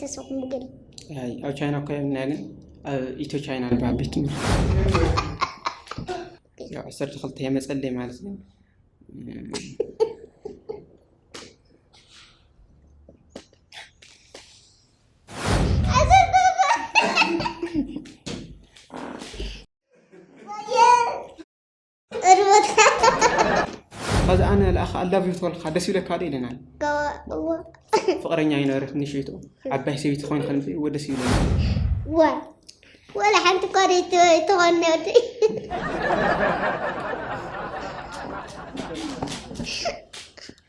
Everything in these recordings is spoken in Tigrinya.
ንስኹም ብገለ። ኣይ፣ ኣብ ቻይና እኮ የብልና፣ ግን ኣብ ኢትዮ ቻይና ዝበሃል ቤት ትምህርቲ። ያው ዓሰርተ ክልተ የመጸለይ ማለት ነው። እርቦት። ከዚ ኣነ ለኣኸ ኣላቭ ዩ ትበልካ ደስ ይብለካ ዶ ኢለናል። እዎ። ፍቕረኛ ይነበረት ንሽይቱ ዓባይ ሰበይቲ ኮይን ከንብ እዎ ደስ ይብለኒ። ወ ወላ ሓንቲ እኳ ደይ ትኾን ነዲ።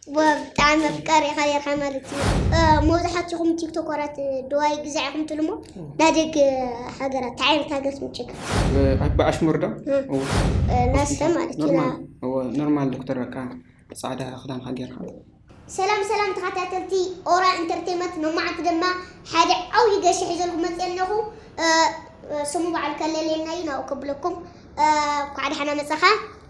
ወ ብጣዕሚ ኣፍቃሪ ኢኻ ኔርካ ማለት እዩ። እ፣ መብዛሕትኹም ቲክቶከራት ድዋይ ግዛዕ ኢኹም ትልሞ፣ ናይ ደገ ሃገራት፣ እንታይ ዓይነት ሃገር ትምችካ? ብ-፣ ብኣሽሙር ዶ? እ። እዎ። እ፣ ናስተ ማለት እዩ፣ ኖርማል። ና- እዎ፣ ኖርማል ዶክተር፣ በቃ ጻዕዳ ክዳንካ ጌርካ። ሰላም ሰላም ተኸታተልቲ ኦራ ኢንተርቴንመንት፣ ሎማዓንቲ ድማ ሓደ ዓብዪ ገሺ ሒዘልኩም መፅየ ኣለኹ። እ፣ እ፣ ስሙ በዓል ከለልየና እዩ፣ ናብኡ ከብለኩም። እ፣ እንኳዕ ደሓና መጻኻ።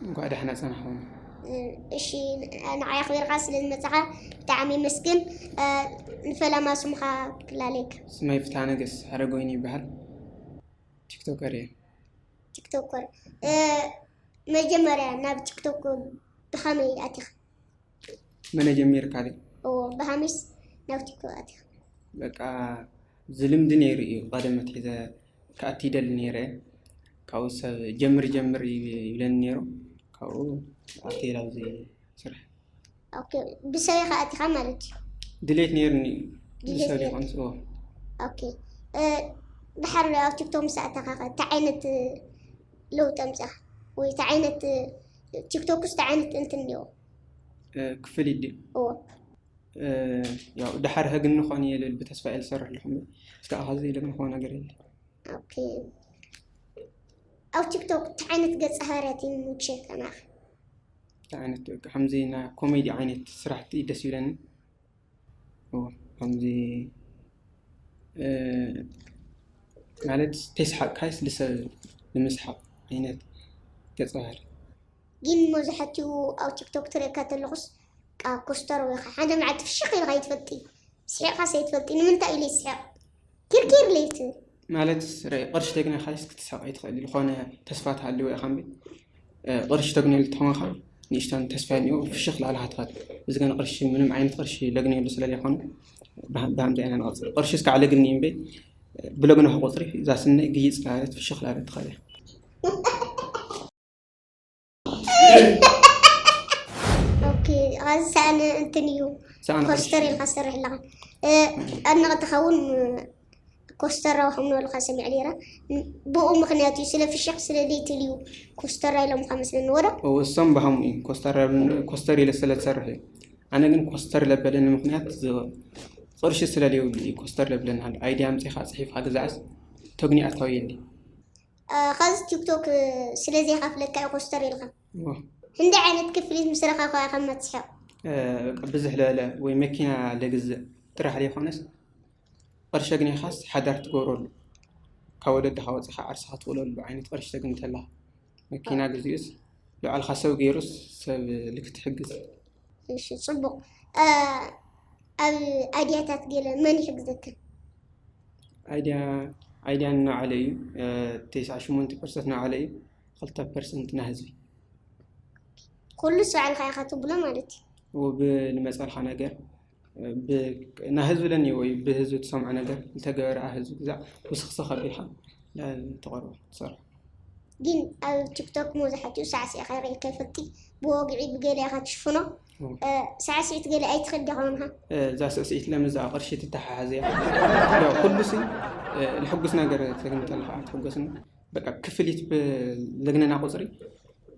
እንኳዕ ደሓና ጸናሕኩም። እ፣ እሺ፣ ን-፣ ንዓይ ኣኽቢርካ ስለ ዝመጻኻ ብጣዕሚ የመስግን። እ፣ ንፈለማ ስምኻ ክላለየካ። ስመይ ፍትሃነገስ ሓረጎይኒ ይበሃል። ቲክቶከር እየ። ቲክቶከር። እ፣ መጀመርያ ናብ ቲክቶክ ብኸመይ ኣቲኻ? መን ኣጀሚርካ ድዩ? እዎ፣ ብኸመይስ ናብ ቲክቶክ ኣቲኻ? በቃ፣ እዚ ልምዲ ነይሩ እዩ። ቀደም ኣትሒዘ ክኣቲ ይደሊ ነይረ። ካብኡ ሰብ ጀምር ጀምር ይብ-፣ ይብለኒ ነይሩ። ካብኡ ኣትየ ላብዚ ስራሕ። ኦኬ፣ ብሰብ ኢኻ ኣቲኻ ማለት እዩ? ድሌት ነይሩኒ። ድሌት ብሰብ ነይሩ። ይኾንስ፣ እዎ። ኦኬ። እ፣ ድሓር ኣብ ቲክቶክ ምስ ኣተኻ ኸ እንታይ ዓይነት ለውጢ ኣምጺኻ? ወይ እንታይ ዓይነት ቲክቶክስ እንታይ ዓይነት እንትን እኒኦ? እ፣ ክፍሊት ድዩ? እዎ። እ፣ ያው ድሓር ህግኒ ኾን እየ ልብል ብተስፋ እየ ዝሰርሕ ኣለኹ። እስካዕ ኸዚ ኢለ ምኾነ ነገር የለ። ኦኬ። ኣብ ቲክቶክ እንታይ ዓይነት ገጸ ባህርያት ይምችየካ ናኻ? እንታይ ዓይነት፣ በቃ፣ ከምዚ ናይ ኮሜዲ ዓይነት ስራሕቲ ደስ ይብለኒ። እዎ፣ ከምዚ፣ እ፣ ማለት ተስሓቅካይስ ንሰብ ንምስሓቅ ዓይነት ገጸ ባህሪ። ግን መብዛሕትኡ ኣብ ቲክቶክ ትርእየካ ተለኹስ፣ ቃ ኮስተር ወይ ኸዓ ሓደ መዓልቲ ፍሽኽ ኢልካ ይትፈልጢ። ስሒቕካስ ኣይትፈልጢ። ንምንታይ ኢለ ይስሕቕ? ኪርኪር ለይቲ። ማለት፣ ረ-፣ ቅርሺ ተግኒኻስ ክትስሕቕ ኣይትኽእል። ዝኾነ ተስፋ ትሃልዎ ኢኻ እምበር፣ እ፣ ቅርሺ ተግንየሉ ተኾንካ፣ ንእሽተን ተስፋ እኒኦ፣ ፍሽኽ ላልካ ትኸድ። እዚ ግን ቅርሺ፣ ምንም ዓይነት ቅርሺ ለግንየሉ ስለ ዘይኮነ፣ ብሃ-፣ ብሃምዚ ኢና ንቐጽል። ቅርሺ እስካዕ ለግኒ እምበር፣ ብለግነኹ ቁጽሪ፣ እዛ ስነይ ግይጽ ላለት፣ ፍሽኽ ላለት ትኸድ እያ። ኦኬ፣ ኸዚ ሰኣን እንትን እዩ። ሰኣን ኮስተር ቅርሺ። ኢልካ ትሰርሕ ኣለኻ። እ፣ ኣድናቒ ትኸውን፣ ኮስተራ ከም ንበልካ ሰሚዐ ነይረ። ብኡ ምኽንያት እዩ፣ ስለ ፍሽኽ ስለ ዘይትል እዩ ኮስተራ ኢሎምካ መስለኒ፣ ወዶ? እዎ፣ እሶም ብሃሙ እዩ። ኮስተር፣ ኮስተር ኢለ ስለ ዝሰርሕ እዩ። ኣነ ግን ኮስተር ለበለኒ ምኽንያት ዝ-፣ ቅርሺ ስለ ዘይብሉ እዩ ኮስተር ለብለኒ ኣሎ። ኣይድያ ኣምጺኻ ጽሒፍካ ግዛዕስ ተግኒኣታዊ የለ። እ፣ ኸዚ ቲክቶክ፣ እ፣ ስለ ዘይኸፍለካ እዩ ኮስተር ኢልካ። እዎ። ህንዲ ዓይነት ክፍሊት ምስ ረኸብካ ኢኻ መትስሕቕ። እ፣ በቃ ብዝሕ ለለ ወይ መኪና ለግዝእ ጥራሕ ዘይኮነስ፣ ቅርሺ ኣግኒኻስ ሓዳር ትገብረሉ፣ ካብ ወለድኻ ወጺኻ ዓርስኻ ትውለሉ ዓይነት ቅርሺ ተግኒ ተለኻ። መኪና ኦኬ። ግዚኡስ፣ ንባዕልኻ ሰብ ገይሩስ፣ ሰብ ልክ ትሕግዝ። እሺ፣ ጽቡቕ። እ፣ ኣብ ኣይድያታት ገለ መን ይሕግዘካ? ኣይድያ፣ ኣይድያ ንባዕለይ እዩ። እ፣ ተስዓ ሽሞንተ ፐርሰንት ንባዕለይ እዩ። ክልተ ፐርሰንት ናይ ህዝቢ። ኩሉስ ባዕልኻ ኢኻ ትብሎ ማለት እዩ? እዎ፣ ብልመጸልካ ነገር፣ ብ-፣ ናይ ህዝቢ ለኒ ወይ ብህዝቢ ትሰምዖ ነገር ልተገበረ ኣብ ህዝቢ ግዛዕ ውስኽስኽ ኣቢልካ ለ-፣ ተቐርቦ ትሰርሖ። ግን ኣብ ቲክቶክ መብዛሕትኡ ሳዕሲዕካ ይርእየካ ይፈልጢ፣ ብወግዒ ብገለ ኢኻ ትሽፍኖ። እዎ። እ፣ ሳዕሲዒት ገለ ኣይትኽእል ዲኻ ኾንካ? እ፣ እዛ ስዕስዒት ለምዛ ቅርሺ ትተሓሓዝ እያ። ያው ኩሉ ሲ፣ እ፣ ልሕጉስ ነገር ተግምጠልካ ትሕጎስኒ። በቃ ክፍሊት ብ-፣ ለግነና ቁጽሪ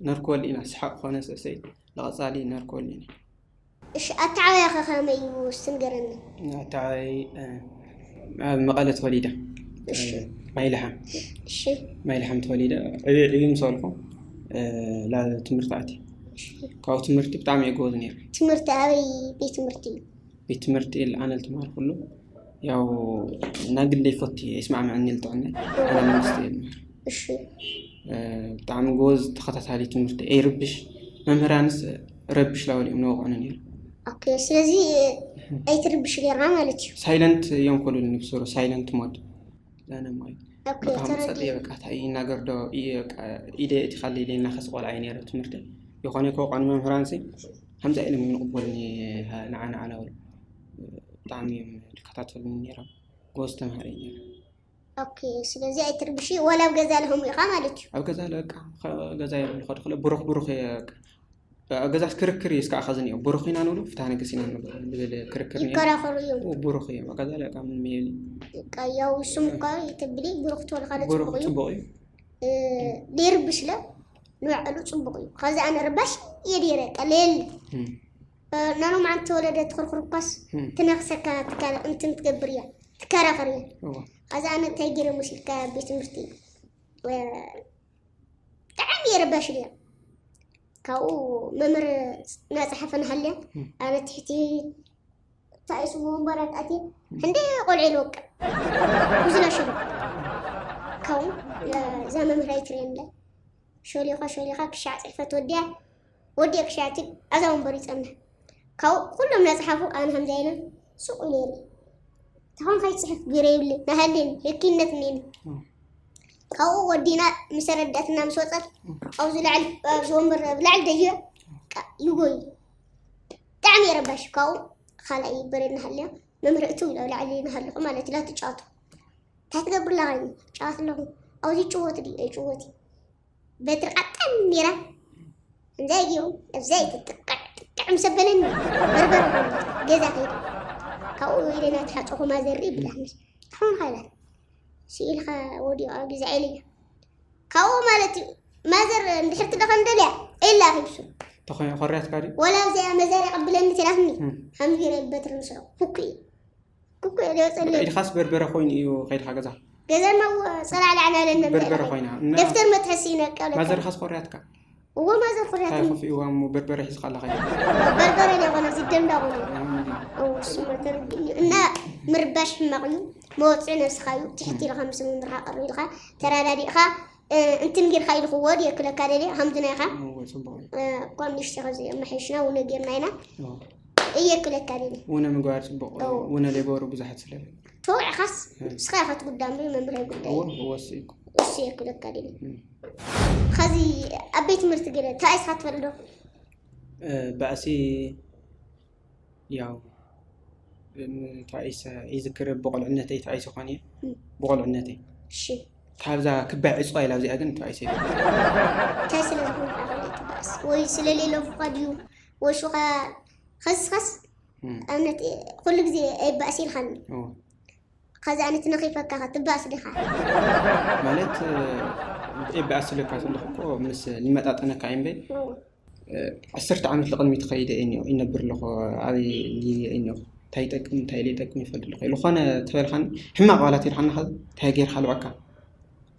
ነርክበሉ ኢና። ስሓቕ ኮነ ስዕስዒት ንቐጻሊ ነርክበሉ ኢና። እሺ፣ ኣተዓባብያኻ ከመይ እዩ እስቲ ንገረኒ? ኣተዓባብያይ፣ እ፣ ኣብ መቐለ ተወሊደ። እሺ። እ፣ ማይልሓም። እሺ። ማይልሓም ተወሊደ። ዕብየ፣ ዕብየ ምስ በልኩ፣ እ፣ ላብ ትምህርቲ ኣትየ። እሺ። ካብኡ ትምህርቲ ብጣዕሚ እየ ጎበዝ ነይረ። ትምህርቲ ኣበይ ቤት ትምህርቲ እዩ? ቤት ትምህርቲ የለ፣ ኣነ ልተማሃርኩሉ። ያው፣ ናይ ግለይ ፈቱ እየ፣ ይስማዕምዐኒ ልጥዕና። ኣነ መንግስቲ እየ ልመሃር። እሺ። እ፣ ብጣዕሚ ጎበዝ ተኸታታሊ ትምህርቲ፣ ኣይርብሽ። መምህራንስ ረብሽ ላበሉ እዮም ንወቕዑኒ ነይሩ። ኦኬ፣ ስለዚ ኣይትርብሽ ጌርና ማለት እዩ። ሳይለንት እዮም ክብሉኒ ብስሩ፣ ሳይለንት ሞድ። ዳይናማይት። ኦኬ፣ በቃ ተረዲ ምጸጥ በቃ ታይ ይናገር ዶ፣ ይ- በቃ ኢደ እቲ ካልእ ኢለ እናኸስ ቆልዓ እየ ነይረ ትምህርቲ። ይኾነ ይኮ ቀኑ መምህራን ሲ ከምዚ ኢሎም እዮም ንቕበሉኒ። ንዓ ንዓ ናበሉ ብጣዕሚ እዮም ዝከታተሉኒ ነይሮም። ጎበዝ ተምሃሪ እየ ነይረ። ኦኬ፣ ስለዚ ኣይትርብሽ፣ ወላ ኣብ ገዛ ለህሙ ኢኻ ማለት እዩ። ኣብ ገዛ በቃ፣ ገዛ የብሉ ከድክለ ብሩኽ ብሩኽ እየ በቃ። ኣብ ገዛስ ክርክር እዩ እስካዕ ኸዚ እኒኦ። ብሩኽ ኢና ንብሎ፣ ፍትሃ ነገስ ኢና ንብሎ፣ ዝብል ክርክር እኒኦ። ይከራኸሩ እዮም። ኦ፣ ብሩኽ እዩ። ኣብ ገዛ በቃ ምንም የብሉ። በቃ ያው እሱም እኳ ይትብሊ ብሩኽ ትወልኻ ብሩኽ ጽቡቕ እዩ። ጽቡቕ እዩ። እ፣ ዴርብሽለ ንባዕሉ ጽቡቕ እዩ። ከዚ ኣነ ርባሽ እየ ዴረ ቀለል እም፣ ናሎም ዓንተ ወለደ ትኽርክር እኳስ እም። ትነኽሰካ ትካል እንትን ትገብር እያ፣ ትከራኸር እያ። እዋ። ከዚ ኣነ እንታይ ገይረ ሙስ ኢልካ ቤት ትምህርቲ እ፣ ብጣዕሚ እየ ርባሽ እያ። ካብኡ መምህር እናፀሓፈ ንሃልያ እም። ኣነ ትሕቲ ታይሱ ወንበራት ኣትየ እንደ ቆልዑ ኢለ ወቅዕ ብዙ ናሸሉ ካብኡ እዛ መምህር ኣይትርእየንለ ሾሊኻ ሾሊኻ ክሻዕ ፅሕፈት ወዲያ ወዲያ ክሻዕ ትብል ኣዛ ወንበር ይፀንሕ ካብኡ ኩሎም እናፀሓፉ ኣነ ከምዚ ኢለ ሱቕ ኢለ ይርኢ ተኾን ከይፅሕፍ ቢሮ ይብለ ናሃልን ህኪነት እኒኒ ካብኡ ወዲና ምስ ኣረዳትና ምስ ወፀት ኣብዚ ላዕሊ ኣብዚ ወንበር ኣብ ላዕሊ ደይበ ይጎዩ ብጣዕሚ የረባሽ ካብኡ ካልኣይ ይበረ እናሃልያ መምህር እትው ኢለ ኣብ ላዕሊ እናሃለኹ ማለት ኢላ ትጫወቱ እንታይ ትገብር ኣለኻ ጫወት ኣለኹ ኣብዚ ጭወት ድዩ ኣይጭወት በትሪ ቃጠን ነይራ እንታይ ድዩ ኣብዛ ይትጥቅዕ ጥቅዕ ምስ ኣበለኒ በርበር ገዛ ከይደ ካብኡ ኢለና ተሓፀኹ ማዘር ይብላኒ ትኾን ኸይላ ስኢልካ ወዲቑ ግዛዕ ኢለያ ካብኡ ማለት እዩ ማዘር እንድሕር ትደኸም ደልያ ኢላ ኺብሱ ተኾነ ኮርያትካ ድዩ? ወላ እዚኣ መዘር የቐብለኒ ትላትኒ እም። ከምዚ ገይረ በትሪ ምስዑ ኩኩ እዩ ኩኩ እየ በቃ ደወፀለኒ ኢድኻስ በርበረ ኮይኑ እዩ ከይድካ ገዛ። ገዛና ጸላዕላዕና ኣለና በርበረ ኮይና። እና ደፍተር መትሐሲ ነቀለ ማዘርኻስ ኮርያትካ? እዎ ማዘር እንታይ ኩርያትኒ ኮፍ ኢዋ እሞ በርበረ ሒዝካ ኣለኻ ኢላ። በርበረ ደኾነ እዚ ደምዳቑ ኣሁን እሱ መተርግኒ እና ምርባሽ ሕማቕ እዩ መወፅዒ ነብስኻ እዩ ትሕቲ ኢልካ ምስ ምምርካ ቅርብ ኢልካ ተረዳዲእካ እ፣ እንትን ጌርካ ኢልክዎ ድየክለካ ደልየ ከምዚ ናይ ኢኻ እዎ፣ ጽቡቕ እዩ። እ፣ እኳ ንእሽተ ከዚ መሐሽና ውነ ጌርና ኢና እዎ። እየክለካ ደልየ ውነ ምግባር ጽቡቕ እዩ። እዎ። ውነ ሌቦሩ ብዙሓት ስለ ተውዕኻስ እስኻ ኢኻ ትጉዳ እምበር መምህር ጉዳይ እዎ፣ እዎ፣ እሱ እዩ እኮ። እሱ የክለካ ደልየ እም። ከዚ ኣብ ቤት ትምህርቲ ገለ እንታይ ኢስኻ ትፈልጥ ዶ እ፣ ባእሲ ያው ም-፣ ተባኢሰ ይዝክር ብቆልዕነተይ ተባኢሰ ኾን እየ እም። ብቆልዕነተይ እሺ ካብዛ ክባይ ዕፅዋ ኢላ ኣብዚኣ ግን ተባኢሰ ይፈልጥ እንታይ ስለ ዝኾንካ ከለ ትባእስ ወይ ስለ ሌሎ ፍቃድ እዩ ወይ ሹኻ ኸስኸስ እም። ኣብነት ኩሉ ግዜ ኣይባእስ ኢልካኒ እዎ። ከዚ ኣነ ትነኺፈካ ኸ ትባእስ ዲኻ ማለት እ፣ ኤባእስ ኢለካ ዘለኹ እኮ ምስ ልመጣጠነካ እዩ እምበይ እ፣ ዓሰርተ ዓመት ልቕድሚ ትኸይደ እየ እኒኦ ይነብር ኣለኹ ኣበይ እየ እኒኦ እንታይ ይጠቅም እንታይ ዘይጠቅም ይፈልጥ ኣለኹ ዝኾነ ተበልካኒ ሕማቕ ባላት ኢልካኒ ኸ እንታይ ጌርካ ልበካ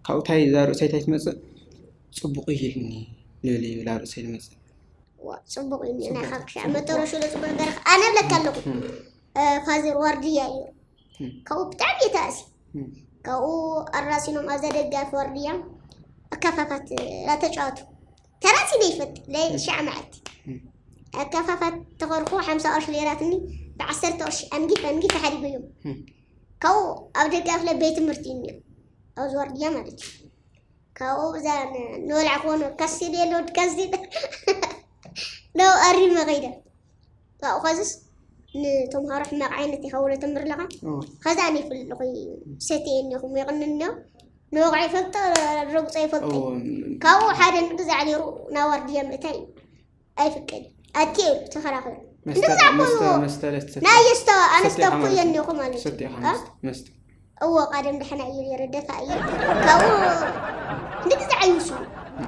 ካብኡ እንታይ እዛ ርእሰይ እንታይ ትመፅእ ፅቡቕ እዩ ኢልኒ ልብል እዩ ላ ርእሰይ ዝመፅእ ዋ፣ ጽቡቕ እዩ እኒኦ ናይ ሓክሻ መጠረሹ ለ ጽቡቕ ገርኽ ኣነ ብለካ ኣለኹ እ፣ ፋዘር ዋርድያ እዩ እም። ካብኡ ብጣዕሚ እየ ተኣሲ እም። ካብኡ ኣራሲኖም ኣብዛ ደጋፊ ዋርድያ ኣካፋፋት ላተጫወቱ ተራሲነ ይፈጥ ለሻዕ መዓልቲ እም። ኣካፋፋት ተኸርኩ ሓምሳ ቅርሺ ሌራትኒ ብዓሰርተ ቅርሺ ኣንጊፍ ኣንጊፍ ሓዲጎ እዮም እም። ካብኡ ኣብ ደጋፊ ለ ቤት ትምህርቲ እዩ እኒኦ ኣብዚ ዋርድያ ማለት እዩ ካብኡ እዛ ንወልዓ ክኾኑ ከሲድ የለወድ ከሲድ ነው ኣሪመ ከይደ ካብኡ ኸዝስ ንተምሃሮ ሕማቕ ዓይነት ይኸውን ተምር ኣለኻ እዎ። ከዛ ኣነ ይፍልጥ ኾይ ሰትየ እኒኹም የቕንንዮ ንወቕዐ ይፈልጦ ረግጾ ይፈልጦ እዎ። ካብኡ ሓደ ንግዛዕ ነይሩ ናብ ዋርድያ ምእታይ ኣይፍቀድ ኣትየ ኢሉ ተኸራኸሩ መስተ ንግዛዕ መስተ ኮይዎ መስተ ለስትሰቲ ናይ የስተ ሰቲ ኣነስተኩ ኢኻ ማለት የኒኹ ማለት ሰቲ ኢኻ እዩ እ? መስተ መስተ እዎ ቀደም ደሕና እዩ ነይረ ደፋ እዩ ካብኡ ንግዛዕ እዩ እሱ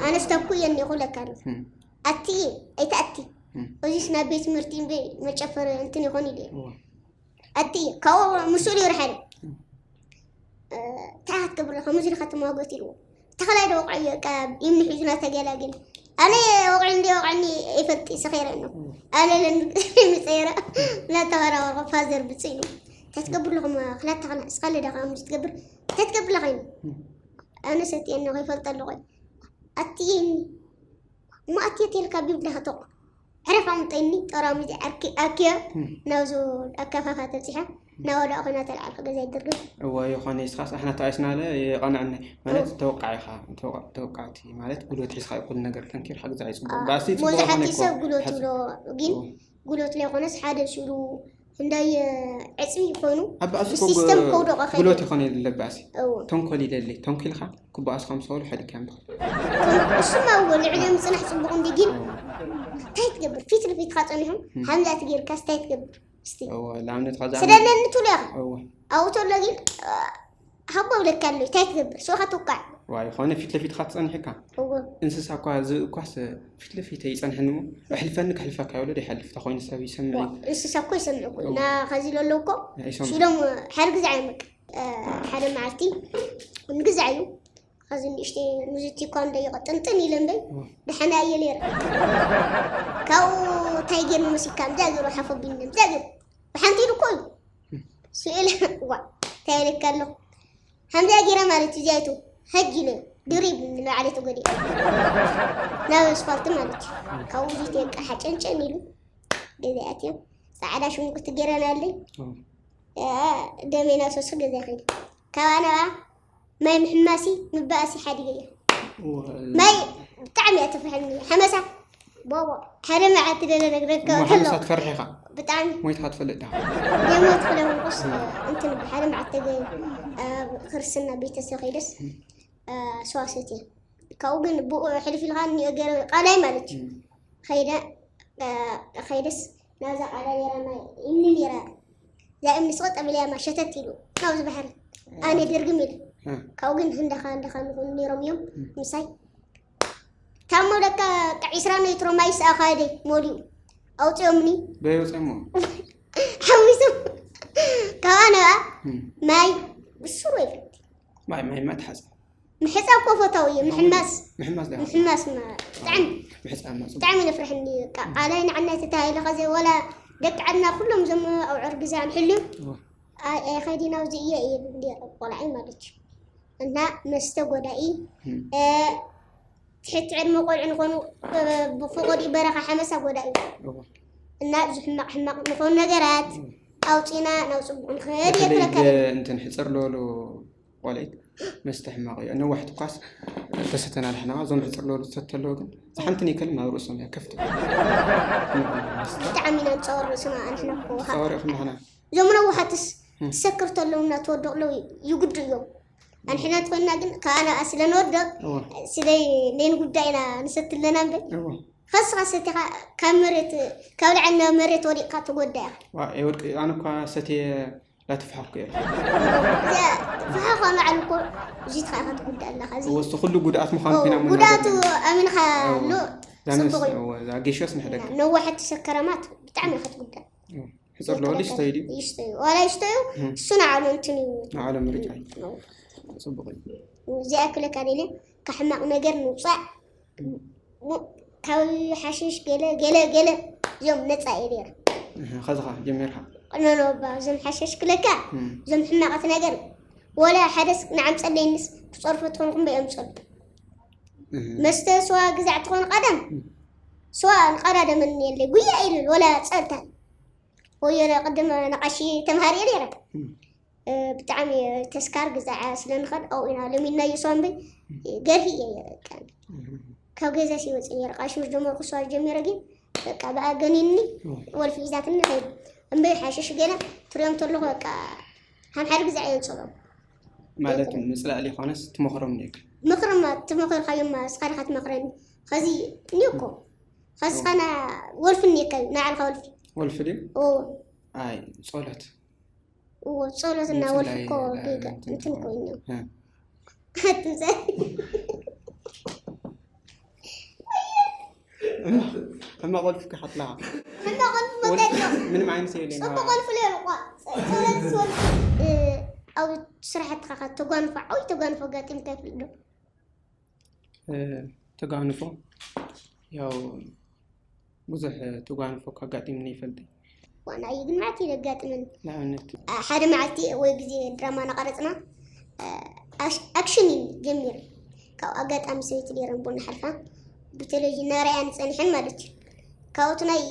ኣነስተኩ የኒኹ ለካ ነው እም። ኣትየ ኣይትኣቲ እም። እዚስ ናብ ቤት ትምህርቲ እምበይ መጨፈሪ እንትን ይኾን ኢለ እዎ። ኣትየ ካብኡ ምስሉ ይርሓደ እንታይ ክትገብር ከምዚ ኢልካ ትማጎት ኢልዎ ተኽላይ ዶ ወቕዐዮ እምኒ ሒዙና ተገላግል ኣነ ወቕዒ እንዲ ወቕዕኒ ይፈልጥ ሰኸይረ ነው ኣነ ለምፀይረ እናተኸራኸርኩ ፋዘር ብፅእ ኢሉ እንታይ ትገብር ኣለኹም ክላተ ከና እስኻ ለዳ ከምዚ ትገብር እንታይ ትገብር ኣለኻ ኢሉ ኣነ ሰትየኒ ከይፈልጠ ኣለኹ ኣትየኒ እሞ ኣትየ ተልካ ቢብላ ኸተቑ ዕረፍ ኣምጠኒ ጠራሙዝ ዓርኪ ኣኪያ ናብዚ ኣካፋፋ ተብፂሓ ናወዳ ኾና ተልዓልኩ ገዛ ይድርግም። እወ ይኾነ ይስኻስ ኣሕና ተቃይስናለ የቐንዐኒ ማለት ተወቃዒኻ ተወቃዕቲ ማለት ጉልበት ሒዝካ ይኹን ነገር ጠንኪርካ ግዛ ይፅቡቅ ባሲ መብዛሕትኡ ሰብ ጉልበት ብሎ ግን ጉልበት ለይኮነስ ሓደ ሽሉ እንዳይ ዕፅቢ ኮይኑ ኣብ ባእሲ እኮ ሲስተም ከውደቐ ከይዱ። ብሎት ይኾነ የለ ባእሲ እዎ። ተንኮል ይደሊ ተንኪልካ ክበኣስ ከም ሰውሉ ሓዲካ ምትኽእል እሱማ እዎ ልዕሊኦም ዝፅናሕ ፅቡቕ እንዲ ግን እንታይ ትገብር ፊት ንፊትካ ፀኒሖም ሓምዛት ጌርካስ እንታይ ትገብር እስቲ እዎ ንኣብነት ከዛ ስለለኒ ትብሎ ኢኻ እዎ ኣብኡ ተሎ ግን ሃቦ ብለካ ኣሎ እንታይ ትገብር ስኻ ትውቃዕ ዋ ይኾነ ፊት ለፊትካ ትፀንሕካ እዎ እንስሳ እኳ ዝብኢ እኳስ ፊት ለፊት ይፀንሐኒ እሞ ኣሕልፈኒ ከሕልፈካ ይብሎ ዶ ይሓልፍ ተኮይኑ ሰብ ይሰምዕ እዩ እንስሳ እኮ ይሰምዕ እኮ እና ከዚ ለሎ እኮ ይሰምዕ ሽሎም ሓደ ግዜ ዓመቅ ሓደ መዓልቲ ንግዛዕ እዩ ከዚ ንእሽተይ ሙዚቲ እኳ እንደ ይቐጥንጥን ኢለ እምበይ ደሓና እየ ነይረ ካብኡ እንታይ ገይሩ መሲካ ምዛ ገይሩ ሓፈቢኒ ምዛ ገይሩ ብሓንቲ ኢሉ እኮ እዩ ስኢለ ዋ እንታይ ኢለካ ኣለኹ ከምዚኣ ገይረ ማለት እዩ እዚኣይቱ ሕጂ ኢለ ድሪብ ንላዕሊ ተጎዲኣ ናብ ኣስፋልት ማለት እዩ ካብኡ ዚት የቃ ሓጨንጨን ኢሉ ገዛ ኣትዮም ፃዕዳ ሽንጉርቲ ገይረን ኣለይ ደሜና ሶሱ ገዛ ይኸይድ ካብ ኣነባ ማይ ምሕማሲ ምባእሲ ሓዲገ እየ ማይ ብጣዕሚ እያ ተፍርሐኒ ሓመሳ ቦቦ ሓደ መዓልቲ ደለ ነግረካ እሞ ከሎ ሓምሳ ትፈርሕ ኢኻ ብጣዕሚ ሞይትካ ትፈልጥ ዳ የሞት ክለምቁስ እንትን ሓደ መዓልቲ ተገ ኣብ ክርስትና ቤተሰብ ከይደስ ሰዋሰት እየ ካብኡ ግን ብኡ ሕልፍ ኢልካ እኒኦ ገይረ ቃላይ ማለት እዩ ከይደ ከይደስ ናብዛ ቃላይ ነራ ናይ እምኒ ነራ እዛ እምኒ ስቐ ጠብልያ ማሸተት ኢሉ ናብዚ ባሕሪ ኣነ ድርግም ኢለ ካብኡ ግን ህንዳኻ ህንዳኻ ንኾኑ ነይሮም እዮም ምሳይ ታሞ ደካ ዕስራ ሜትሮ ማይ ሰኣኻደ ሞሊኡ ኣውፅኦምኒ በይወፅሞ ሓዊሶም ካብኣ ነብኣ ማይ ብስሩ ይፈት ማይ ማይ ማትሓዝ ምሕፃብ ኮፈታዊ እዩ ምሕማስ ምሕማስ ዳ ምሕማስ ማ- ብጣዕሚ ምሕፃብ ማፅቡ ብጣዕሚ ነፍርሕኒ በቃ ቃላይ ንዓና ተታሂለ ከዚ ወላ ደቂ ዓድና ኩሎም ዞም ኣውዕር ግዛ ንሕሉ እዋ። ኣይ- ኣይኸዲ ናብዚ እየ እየ ብብሊ ቆልዓይ ማለት እዩ እና መስተ ጎዳኢ እም። እ፣ ትሕቲ ዕድመ ቆልዑ ንኾኑ እ፣ ብፍቆዲ በረኻ ሓመሳ ጎዳኢ እዩ እዋ። እና እዚ ሕማቕ ሕማቕ ንኾኑ ነገራት ኣውፂና ናብ ፅቡቕ ንኽህድ በተለይ የብለካ ብ- እንትን ሕፅር ለበሉ ቆልዒት መስተ ሕማቕ እዩ። ነዋሕቲ እኳስ ተሰተና ንሕና እዞም ሕፅር ለበሉ ዝሰተ ኣለዉ ግን ዝሓንቲ ኒከል ናብ ርእሶም እያ ከፍት ብጣዕሚ ኢና ንፀወር ርእስና ንሕና እኮ ውሃ ፀወር ኢኹም ንሕና እዞም ነዋሕትስ ትሰክር ተለዉ እና ትወድቕ ለዉ ይጉዱ እዮም። ኣንሕና ትኾንና ግን ከኣና ስለ ንወድቕ እወ ስለ ሌን ጉዳይ ኢና ንሰቲ ኣለና እምበር እወ ከስኻ ሰቲኻ ካብ መሬት ካብ ላዕሊ ናብ መሬት ወዲቕካ ትጎዳ ኢኻ። ዋ የወድቂ ኣነ እኳ ሰትየ ላተፋሓኩ እየ እዚኣ ፍሓ ኾነ ዓል እኮ እዚትኻ ኢኻ ትጉዳእ ኣለኻ እዚ እወ እሱ ኩሉ ጉድኣት ምዃኑ ኮይና እሞ ጉድኣቱ እናገርና ኣሚንኻ ኣሎ ዳመስ ጽቡቕ እዩ። እወ እዛ ጌሾስ ንሕደግ ነዋሕቲ ሰከረማት ብጣዕሚ ኢኻ ትጉዳእ ሕፅር ለወሊ ይስተዩ ድዩ ይስተዩ ዋላ ይስተዩ እሱ ንዓሉ እንትን እዩ ንዓሉ ምርጫ እዩ ጽቡቕ እዩ እዚኣ ክለካ ደልየ ካብ ሕማቕ ነገር ንውፃእ ካብ ሓሽሽ ገለ ገለ ገለ እዮም ነፃ እየ ነይረ እህ፣ ኸዚ ኸ ጀሚርካ ኖኖባ እዞም ሓሽሽ ክለካ እም፣ እዞም ሕማቐት ነገር ወላ ሓደስ ንዓም ፀለይንስ ትፀርፎ ትኾንኩም በይ ኣምፀሉ እህ፣ መስተ ስዋ ግዛዕ ትኾን ቀደም ስዋ ንቀዳደመኒ የለ ጉያ ኢሉ ወላ ፀልታ ወዮ ቅድም ነቃሺ ተምሃር እየ ነይረ እም፣ ብጣዕሚ ተስካር ግዛዓ ስለንኸድ ኣብኡ ኢና ለሚድናዮ እሱ ኣንበይ ገርሂ እየ በቃ ካብ ገዛ ሲወፅእ ነይረ ቃሽምሽ ጀመርኩ እሱ ጀሚረ ግን በቃ ብኣ ገኒኒ ወልፊ ሒዛትኒ ከይዱ እምበይ ሓሽሽ ገለ ትሪኦም ተለኹ በቃ ሓምሓደ ግዛዕ እየ ንፅሎም ማለት ምፅላእ ዘይኮነስ ትመኽሮም ነይርካ ምኽርማ ትመኽርካዮማ እስኻ ዲኻ ትመኽረኒ ኸዚ እኒኦኮ ኸዚ ኸና ወልፊ እኒካ እዩ ንዓልካ ወልፊ ወልፊ ድዩ ኣይ ፆለት እዎ ጸሎትና ወልፊ እኮ ጌጋ እንትን እኮ እዩ። እማ ወልፊ ክሓትላ ሕማ ቆልፊ መገድ ምንም ዓይነት ሰው የለኝ። ጽቡቅ ወልፊ ለይ እኮ ጸሎት ወልፊ ኣብ ስራሕትኻ ተጓንፎ ዓው ተጓንፎ ጋጢምካ ይፍልዶ? ተጓንፎ ያው ብዙሕ ተጓንፎ ከጋጢምኒ ይፈልጥ እዩ። ዋና እዩ ግን ማለት እዩ ዘጋጥመኒ። ንኣብነት ሓደ መዓልቲ ወይ ግዜ ድራማ እናቐረፅና ኣክሽን እዩ ጀሚሩ። ካብኡ ኣጋጣሚ ሰበይቲ ነይረን ቡና ሓልፋ ብቴሌቪዥን እናረኣያን ፀኒሐን ማለት እዩ። ካብኡ ናይ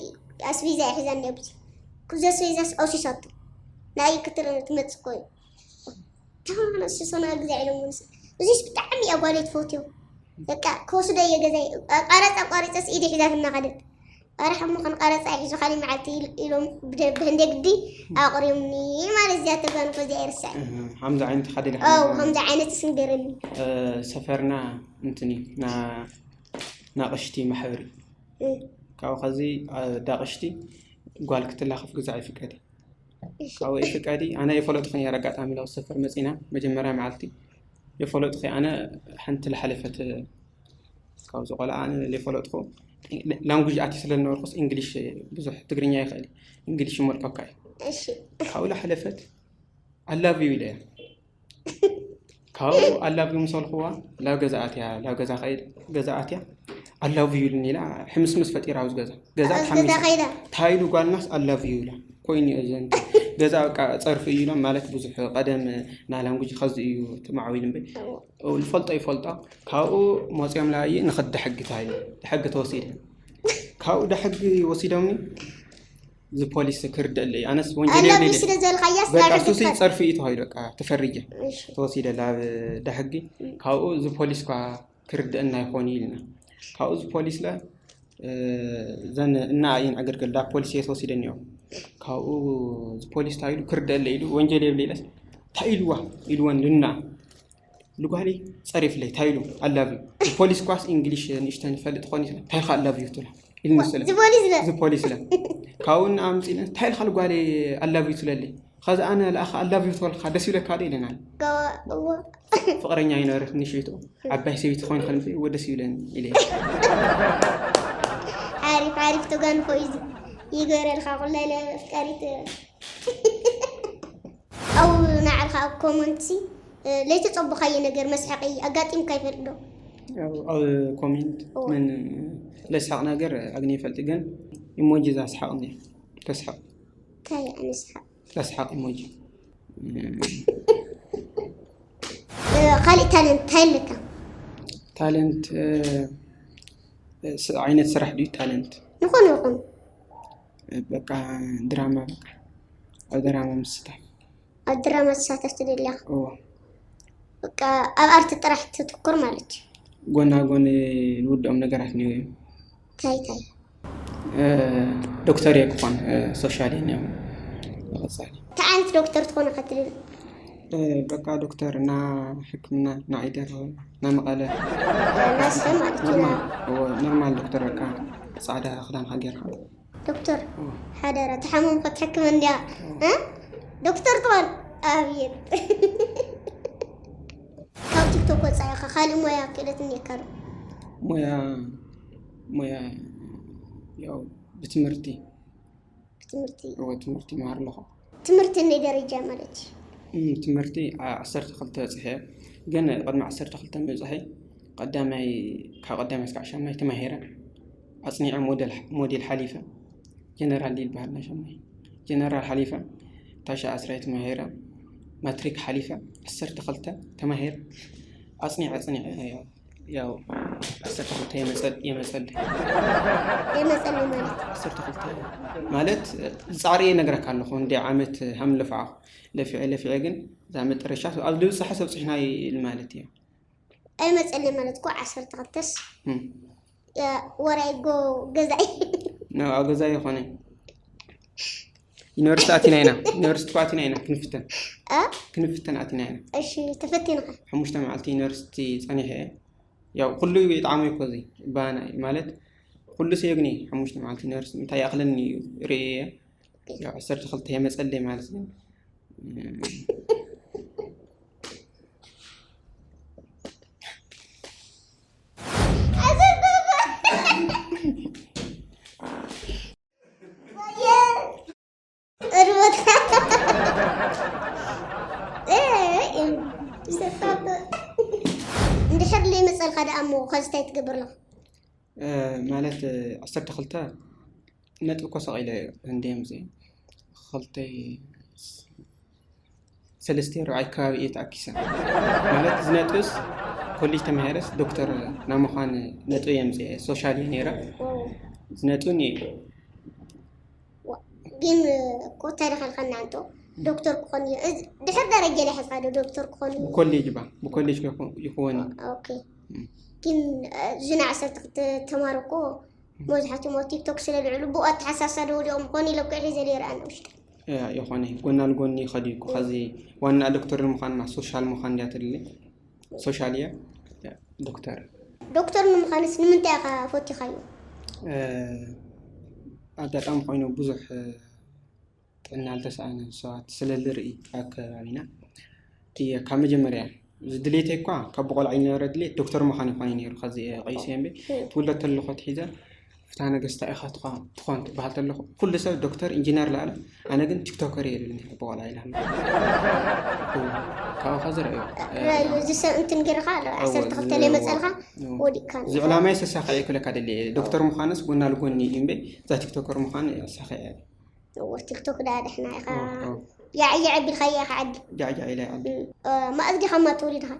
ኣስቤዛ ይሕዛ እኒኣ ብዙ። ኩዚ ኣስቤዛስ ኣውሲሳቶ። ናይ ክትርኢ ትመጽእ እኮ እዩ። ተማመነ፣ እሱ ሰማይ ግዜ ኢሎም ምስ-፣ እዚስ ብጣዕሚ እያ ጓለይ ትፈትዮ። በቃ ክወስዶ እየ ገዛይ። ቀረጻ ኣቋሪጸስ ኢደ ሒዛትና ከደት። ኣረ ሕሙኽን ቀረጻ ይሕዙ፣ ካልእ መዓልቲ ኢል-፣ ኢሎም ብደ-፣ ብህንደግዲ ኣቕርዮምኒ ማለት እዚኣ ተጋንፎ እዚኣ ይርስዕ። እህ፣ ከምዚ ዓይነት ሓደ ኢልካ ኣው፣ ከምዚ ዓይነት ስንገረኒ። እ፣ ሰፈርና እንትን እዩ፣ ና-፣ ናቕሽቲ ማሕበር እዩ። እ። ካብኡ ኸዚ፣ እ፣ ዳቕሽቲ ጓል ክትላኸፍ ግዛዕ ይፍቀድ እዩ። እሺ። ካብኡ ይፍቀድ እዩ። ኣነ የፈለጥኹን እየ፣ ኣጋጣሚ ለው ሰፈር መጺና መጀመርያ መዓልቲ የፈለጥኹ እየ። ኣነ ሓንቲ ለሓለፈት ካብዚ ቆልዓ ኣነ ለይፈለጥኩ ላንጉጅ ኣትዩ ስለ ዝነበርኩስ እንግሊሽ ብዙሕ ትግርኛ ይኽእል እዩ። እንግሊሽ ይመልከካ እዩ። እሺ። ካብኡ ለሓለፈት ኣላቭ ዩ ኢለ እያ። ካብኡ ኣላቭ ዩ ምስ በልኩዋ ላብ ገዛ ኣትያ፣ ላብ ገዛ ከይድ ገዛ ኣትያ ኣላቭ ዩ ኢሉኒ ኢላ ሕምስምስ ፈጢራ ኣብዚ ገዛ። ገዛ ኣብዚ ገዛ ተሓሚሳ። ከይዳ። ታይሉ ጓልናስ ኣላቭ ዩ ኢላ። ኮይኑ እዩ ዘን ገዛ በቃ ጸርፊ እዩ ኢሎም ማለት ብዙሕ ቀደም ና ላንጉጅ ኸዚ እዩ ተማዕቢሉ እምበይ። እዎ። ዝፈልጦ ይፈልጦ። ካብኡ መጽኦም ላይ ንኸድ ደሕጊ ታይሉ። ደሕጊ ተወሲደ። ካብኡ ደሕጊ ወሲዶምኒ እዚ ፖሊስ ክርድእ ኣለይ። ኣነስ ወንጀል ኣላቢ የብለይ። ስለ ዘልካያስ በቃ ላዕሊ ሱሲ ትፈል-፣ ጸርፊ እዩ ተባሂሉ በቃ ተፈሪጀ። እሺ። ተወሲደ ላብ ደሕጊ። እም። ካብኡ እዚ ፖሊስ ኳ ክርድእና ይኾን ኢልና። ካብኡ እዚ ፖሊስ ለ፣ እ፣ ዘን እና እየን ዕግርግር ዳ ፖሊስ እየ ተወሲደን እዮም። ካብኡ እዚ ፖሊስ እንታይ ኢሉ ክርደእ ኣለ ኢሉ ወንጀል የብለ ኢለስ እንታይ ኢልዋ ኢልወን ልና ልጓሊ ጸሪፍለይ እንታይ ኢሉ ኣላቭ ዩ። ፖሊስ ኳስ እንግሊሽ ንእሽተን ይፈልጥ ኾን ይስለ እንታይ ኢልካ ኣላቭ ዩ ትብላ ኢልኒ ስለ እዚ ፖሊስ ለ። እዚ ፖሊስ ለ። ካብኡ እና ኣምጺነ እንታይ ኢልካ ልጓሊ ኣላቭ ዩ ትብለለይ። ኸዚ ኣነ ለኣኸ ኣላቭ ዩ ተበልካ ደስ ይብለካ ዶ ኢለናል። ገዋ-፣ እዎ። ፍቕረኛ ይነበረት ንሽቶ ዓባይ ሰበይቲ ኮይኑ ከንፍ እዎ ደስ ይብለኒ ኢለ። ሓሪፍ ሓሪፍ ተጋንፎ እዩ ይገረልካ ኩላይ ለፍቀሪት። ኣው ንዓልካ ኣብ ኮመንትሲ ለይተጸበኻዮ ነገር መስሓቂ ኣጋጢምካ ይፈልጥ ዶ? ኣብ፣ ኣብ ኮሜንት እዎ። ምን ለስሓቕ ነገር ኣግኒ ይፈልጥ ግን ኢሞጂ ዛስሓቕ እንዲ ተስሓቕ እንታይ ኣነስሓቕ? ለስሓቕ ኢሞጂ። እ፣ ካልእ ታለንት እንታይ ኣለካ? ታለንት፣ እ፣ ስ-፣ ዓይነት ስራሕ ድዩ ታለንት? ይኹን ይኹን። በቃ ድራማ፣ በቃ ኣብ ድራማ ምስታፍ። ኣብ ድራማ ትሳተፍ ትደሊ ኢኻ? እዎ። በቃ ኣብ ኣርቲ ጥራሕ ትትኩር ማለት እዩ። ጎና ጎኒ ንውድኦም ነገራት እኒኦ እዮም። እንታይ እንታይ? እ፣ ዶክተር እየ ክኾን፣ እ፣ ሶሻል እየ እኒኦ። ንቐጻሊ። እንታይ ዓይነት ዶክተር ትኾን ኢኻ ትደሊ? እ፣ በቃ ዶክተር እና ሕክምና፣ እና ዓይደር፣ እና መቐለ። እ፣ ናስተ ማለት እዩ። ኖርማል፣ እዎ፣ ኖርማል ዶክተር በቃ ጻዕዳ ክዳንካ ጌርካ። ዶክተር፣ እዎ። ሓደራ፣ ተሓመምኩ ክትሕክመኒ እንድያ። እዎ። እ? ዶክተር ትኾን? ኣብየት። ካብ ቲክቶክ ወጻኢ ኸ ካልእ ሞያ ክእለት እኒኤካ ዶ? ሞያ፣ ሞያ፣ ያው፣ ብትምህርቲ። ብትምህርቲ? እዎ፣ ትምህርቲ ይመሃር ኣለኹ። ትምህርቲ እንደ ደረጃ ማለት እዩ? እም፣ ትምህርቲ ዓ-፣ ዓሰርተ ክልተ በጺሐ፣ ግን ቅድሚ ዓሰርተ ክልተ ምብጻሐይ ቀዳማይ፣ ካብ ቀዳማይ እስካዕ ሻምናይ ተማሂረ፣ ኣጽኒዐ ሞዴል፣ ሞዴል ሓሊፈ፣ ጀነራል ይበሃል ናይ ሻምናይ። ጀነራል ሓሊፈ፣ ታሽዓ ዕስራ ተማሂረ፣ ማትሪክ ሓሊፈ፣ ዓሰርተ ክልተ ተማሂረ፣ ኣጽኒዐ፣ ኣጽኒዐ፣ ያው፣ ያው፣ ዓሰርተ ክልተ የመጸል-፣ የመጸል-፣ የመጸል ማለት? ዓሰርተ ክልተ ማለት፣ ዝጻዕርየ ነግረካ ኣለኹ፣ እንደ ዓመት ሃም ለፍዓኹ፣ ለፊዐ፣ ለፊዐ ግን፣ እዛ መጠረሻ፣ ኣብ ልብጽሐ ሰብ ጽሕና ኢል ማለት እዩ። ኣይመጸለይ ማለት እኮ ዓሰርተ ክልተስ እም። ያ፣ ወራይ ጎ ገዛይ። ኖ፣ ኣብ ገዛ ይኾነ። ዩኒቨርሲቲ ኣቲና ኢና። ዩኒቨርሲቲ እኮ ኣቲና ኢና ክንፍተን። እ? ክንፍተን ኣቲና ኢና። እሺ፣ ተፈቲንኻ? ሓሙሽተ መዓልቲ ዩኒቨርሲቲ ጸኒሐ እየ። ያው፣ ኩሉ ይጥዓሞ እኮ እዚ ባና እዩ። ማለት፣ ኩሉ ሰየግኒ ሓሙሽተ መዓልቲ ዩኒቨርሲቲ እንታይ ይኣኽለኒ እዩ ርእየ እየ። ያው፣ ዓሰርተ ክልተ የመጸለይ ማለት ግን። እንድሕር ለይመጸልካ ደኣ እሞ፣ ከዚ እንታይ ትገብር ኣለኻ? እ፣ ማለት፣ እ፣ ዓሰርተ ክልተ ነጥቢ እኮ ሰቒለ እንድየ ምጽእ። ክልተይ ሰለስተ ርብዓይ ከባቢ እየ ተኣኪሰ። ማለት፣ እዚ ነጥብስ ኮሌጅ ተማሂረስ ዶክተር ናይ ምዃን ነጥቢ እየ ምጽእ። ሶሻል እየ ነይረ። ዋው። ዝነጥብን እዩ። ግን እኮ እንታይ ደኸልከና እንቶ ዶክተር ክኾን እዩ። እዚ ድሕር ደረጃ ላይ ሓዝካ ዶ ዶክተር ክኾን እዩ? ብኮሌጅ ባ ብኮሌጅ ይኾ- ይኸውን እዩ። ኦኬ። ግን እዚ ናይ ዓሰርተ ክልተ ተማሃሮ እኮ መብዛሕትኦም ኣብ ቲክቶክ ስለ ልዕሉ ብኡ ኣተሓሳሳ ዶ ወዲኦም ክኾኑ ኢለ እኮ ሒዘ ነይረ ኣነ ውሽጢ። ያ፣ ይኾነ ጎና ንጎኒ ይኸዱ እዩ እኮ። ከዚ ዋና ዶክተር ንምዃን ማ ሶሻል ምዃን እንድያ ትደሊ። ሶሻል እያ ዶክተር። ዶክተር ንምዃንስ ንምንታይ ኢኻ ፈቲኻዮ? ኣጋጣሚ ኮይኑ ብዙሕ ጥዕና ዝተሰኣነ ሰባት ስለ ዝርኢ ኣብ ከባቢና እየ ካብ መጀመርያ ዝድሌተይ እኳ ካብ ብቆልዓ ዝነበረ ድሌት ዶክተር ምዃን ይኾነ ነይሩ። ከዚ ቀይሰ እምበ ትውለድ ተለኹ ትሒዘ ፍትሃ ነገስታ ኢኻ ትኾ- ትኾን ትበሃል ተለኹ ኩሉ ሰብ ዶክተር ኢንጂነር ላለ ኣነ ግን ቲክቶከር እየ ዝብል ነይረ ብቆልዓ ኢላ ኣሎ። ካብኡ ከዚ ረእዮ ራእዩ እዚ ሰብ እንትን ገይርካ ኣሎ ዓሰርተ ክልተ ለይ መፀልካ ወዲቅካ እዚ ዕላማይ ሰሳኸ እየ ክለካ ደሊ እየ ዶክተር ምዃንስ ጎና ልጎኒ እዩ እምበ እዛ ቲክቶከር ምዃን ሰኸ እየ እወ ቲክቶክ ዳ ደሕና ኢኻ ያዕ ያዕ ቢልካያ ኢኻ ዓዲ ጃዕጃዕ ኢለ ይዓዲ ማእዝ ዲኻ ማ ተወሊድኻ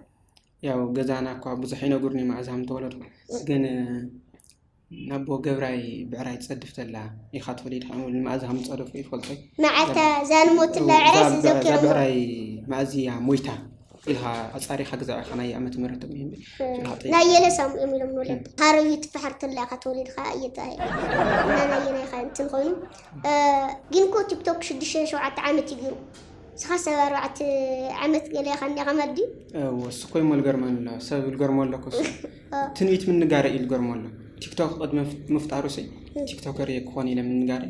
ያው ገዛና እኳ ብዙሕ ይነግሩኒ መኣዝ ከም ተወለድኩ ግን ናቦ ገብራይ ብዕራይ ትፀድፍ ተላ ኢኻ ተወሊድካ እሞ ንመኣዝ ከም ዝፀደፉ ይፈልጦ መዓልታ ዛንሞትላ ዕራይ እዛ ዘኪሮም ብዕራይ መኣዝ እያ ሞይታ ኢልካ ኣፃሪኻ ግዛዕ ኢኻ ናይ ዓመት ምረት እዮም ናይ የለሳም እዮም ኢሎም ንወለድ ሃረዩ ትፈሓር ተላ ኢኻ ተወሊድካ እየታይ እና ናይ የናይኻ እንትን ኮይኑ ግን ኮ ቲክቶክ ሽዱሽተ ሸውዓተ ዓመት እዩ ገይሩ ንስኻ ሰብ ኣርባዕተ ዓመት ገለ ኢኻ እኒኻ ማለት ድዩ እሱ ኮይሞ ልገርመኒ ኣሎ ሰብ ልገርሞ ኣለኩ እሱ ትንቢት ምንጋረ እዩ ልገርሞ ኣሎ ቲክቶክ ቅድሚ ምፍጣሩ ሰይ ቲክቶከር እየ ክኾን ኢለ ምንጋረ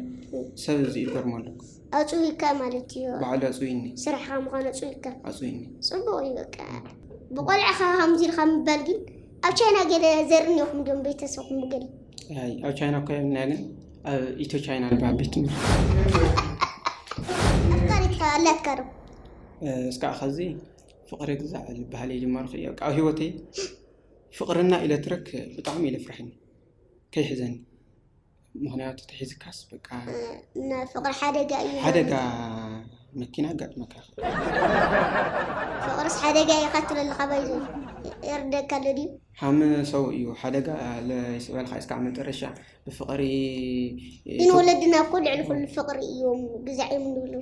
ሰብ እዚ እዩ ልገርሞ ኣለኩ ኣፅዊካ ማለት እዩ ባዕሉ ኣፅዊኒ ስራሕኻ ምዃኑ ኣፅዊካ ኣፅዊኒ ፅቡቅ እዩ በቃ ብቆልዕኻ ከምዚ ኢልካ ምባል ግን ኣብ ቻይና ገለ ዘርኢ እኒኹም ድዮም ቤተሰብኩም ገለ ኣይ ኣብ ቻይና እኮ የምናያ ግን ኣብ ኢትዮ ቻይና ዝበሃል ቤት ትምህርቲ ኣፍቃሪትካ ኣላትካ ዶ እስካዕ ከዚ ፍቅሪ ግዛዕ ዝበሃል የጀመርኩ እየ ኣብ ህይወተይ ፍቅርና ኢለ ትረክ ብጣዕሚ ኢለ ፍርሐኒ ከይሕዘኒ ምክንያቱ ተሒዝካስ በቃ ፍቅሪ ሓደጋ እዩ ሓደጋ መኪና ኣጋጥመካ ፍቅርስ ሓደጋ እዩ ካትለልካ ባይዞ የርደካ ኣሎ ድዩ ሃም ሰው እዩ ሓደጋ ለይስበልካ እስካዕ መጨረሻ ብፍቅሪ ግን ወለድና እኮ ልዕሊ ኩሉ ፍቅሪ እዮም ግዛዕ እዮም ንብሉ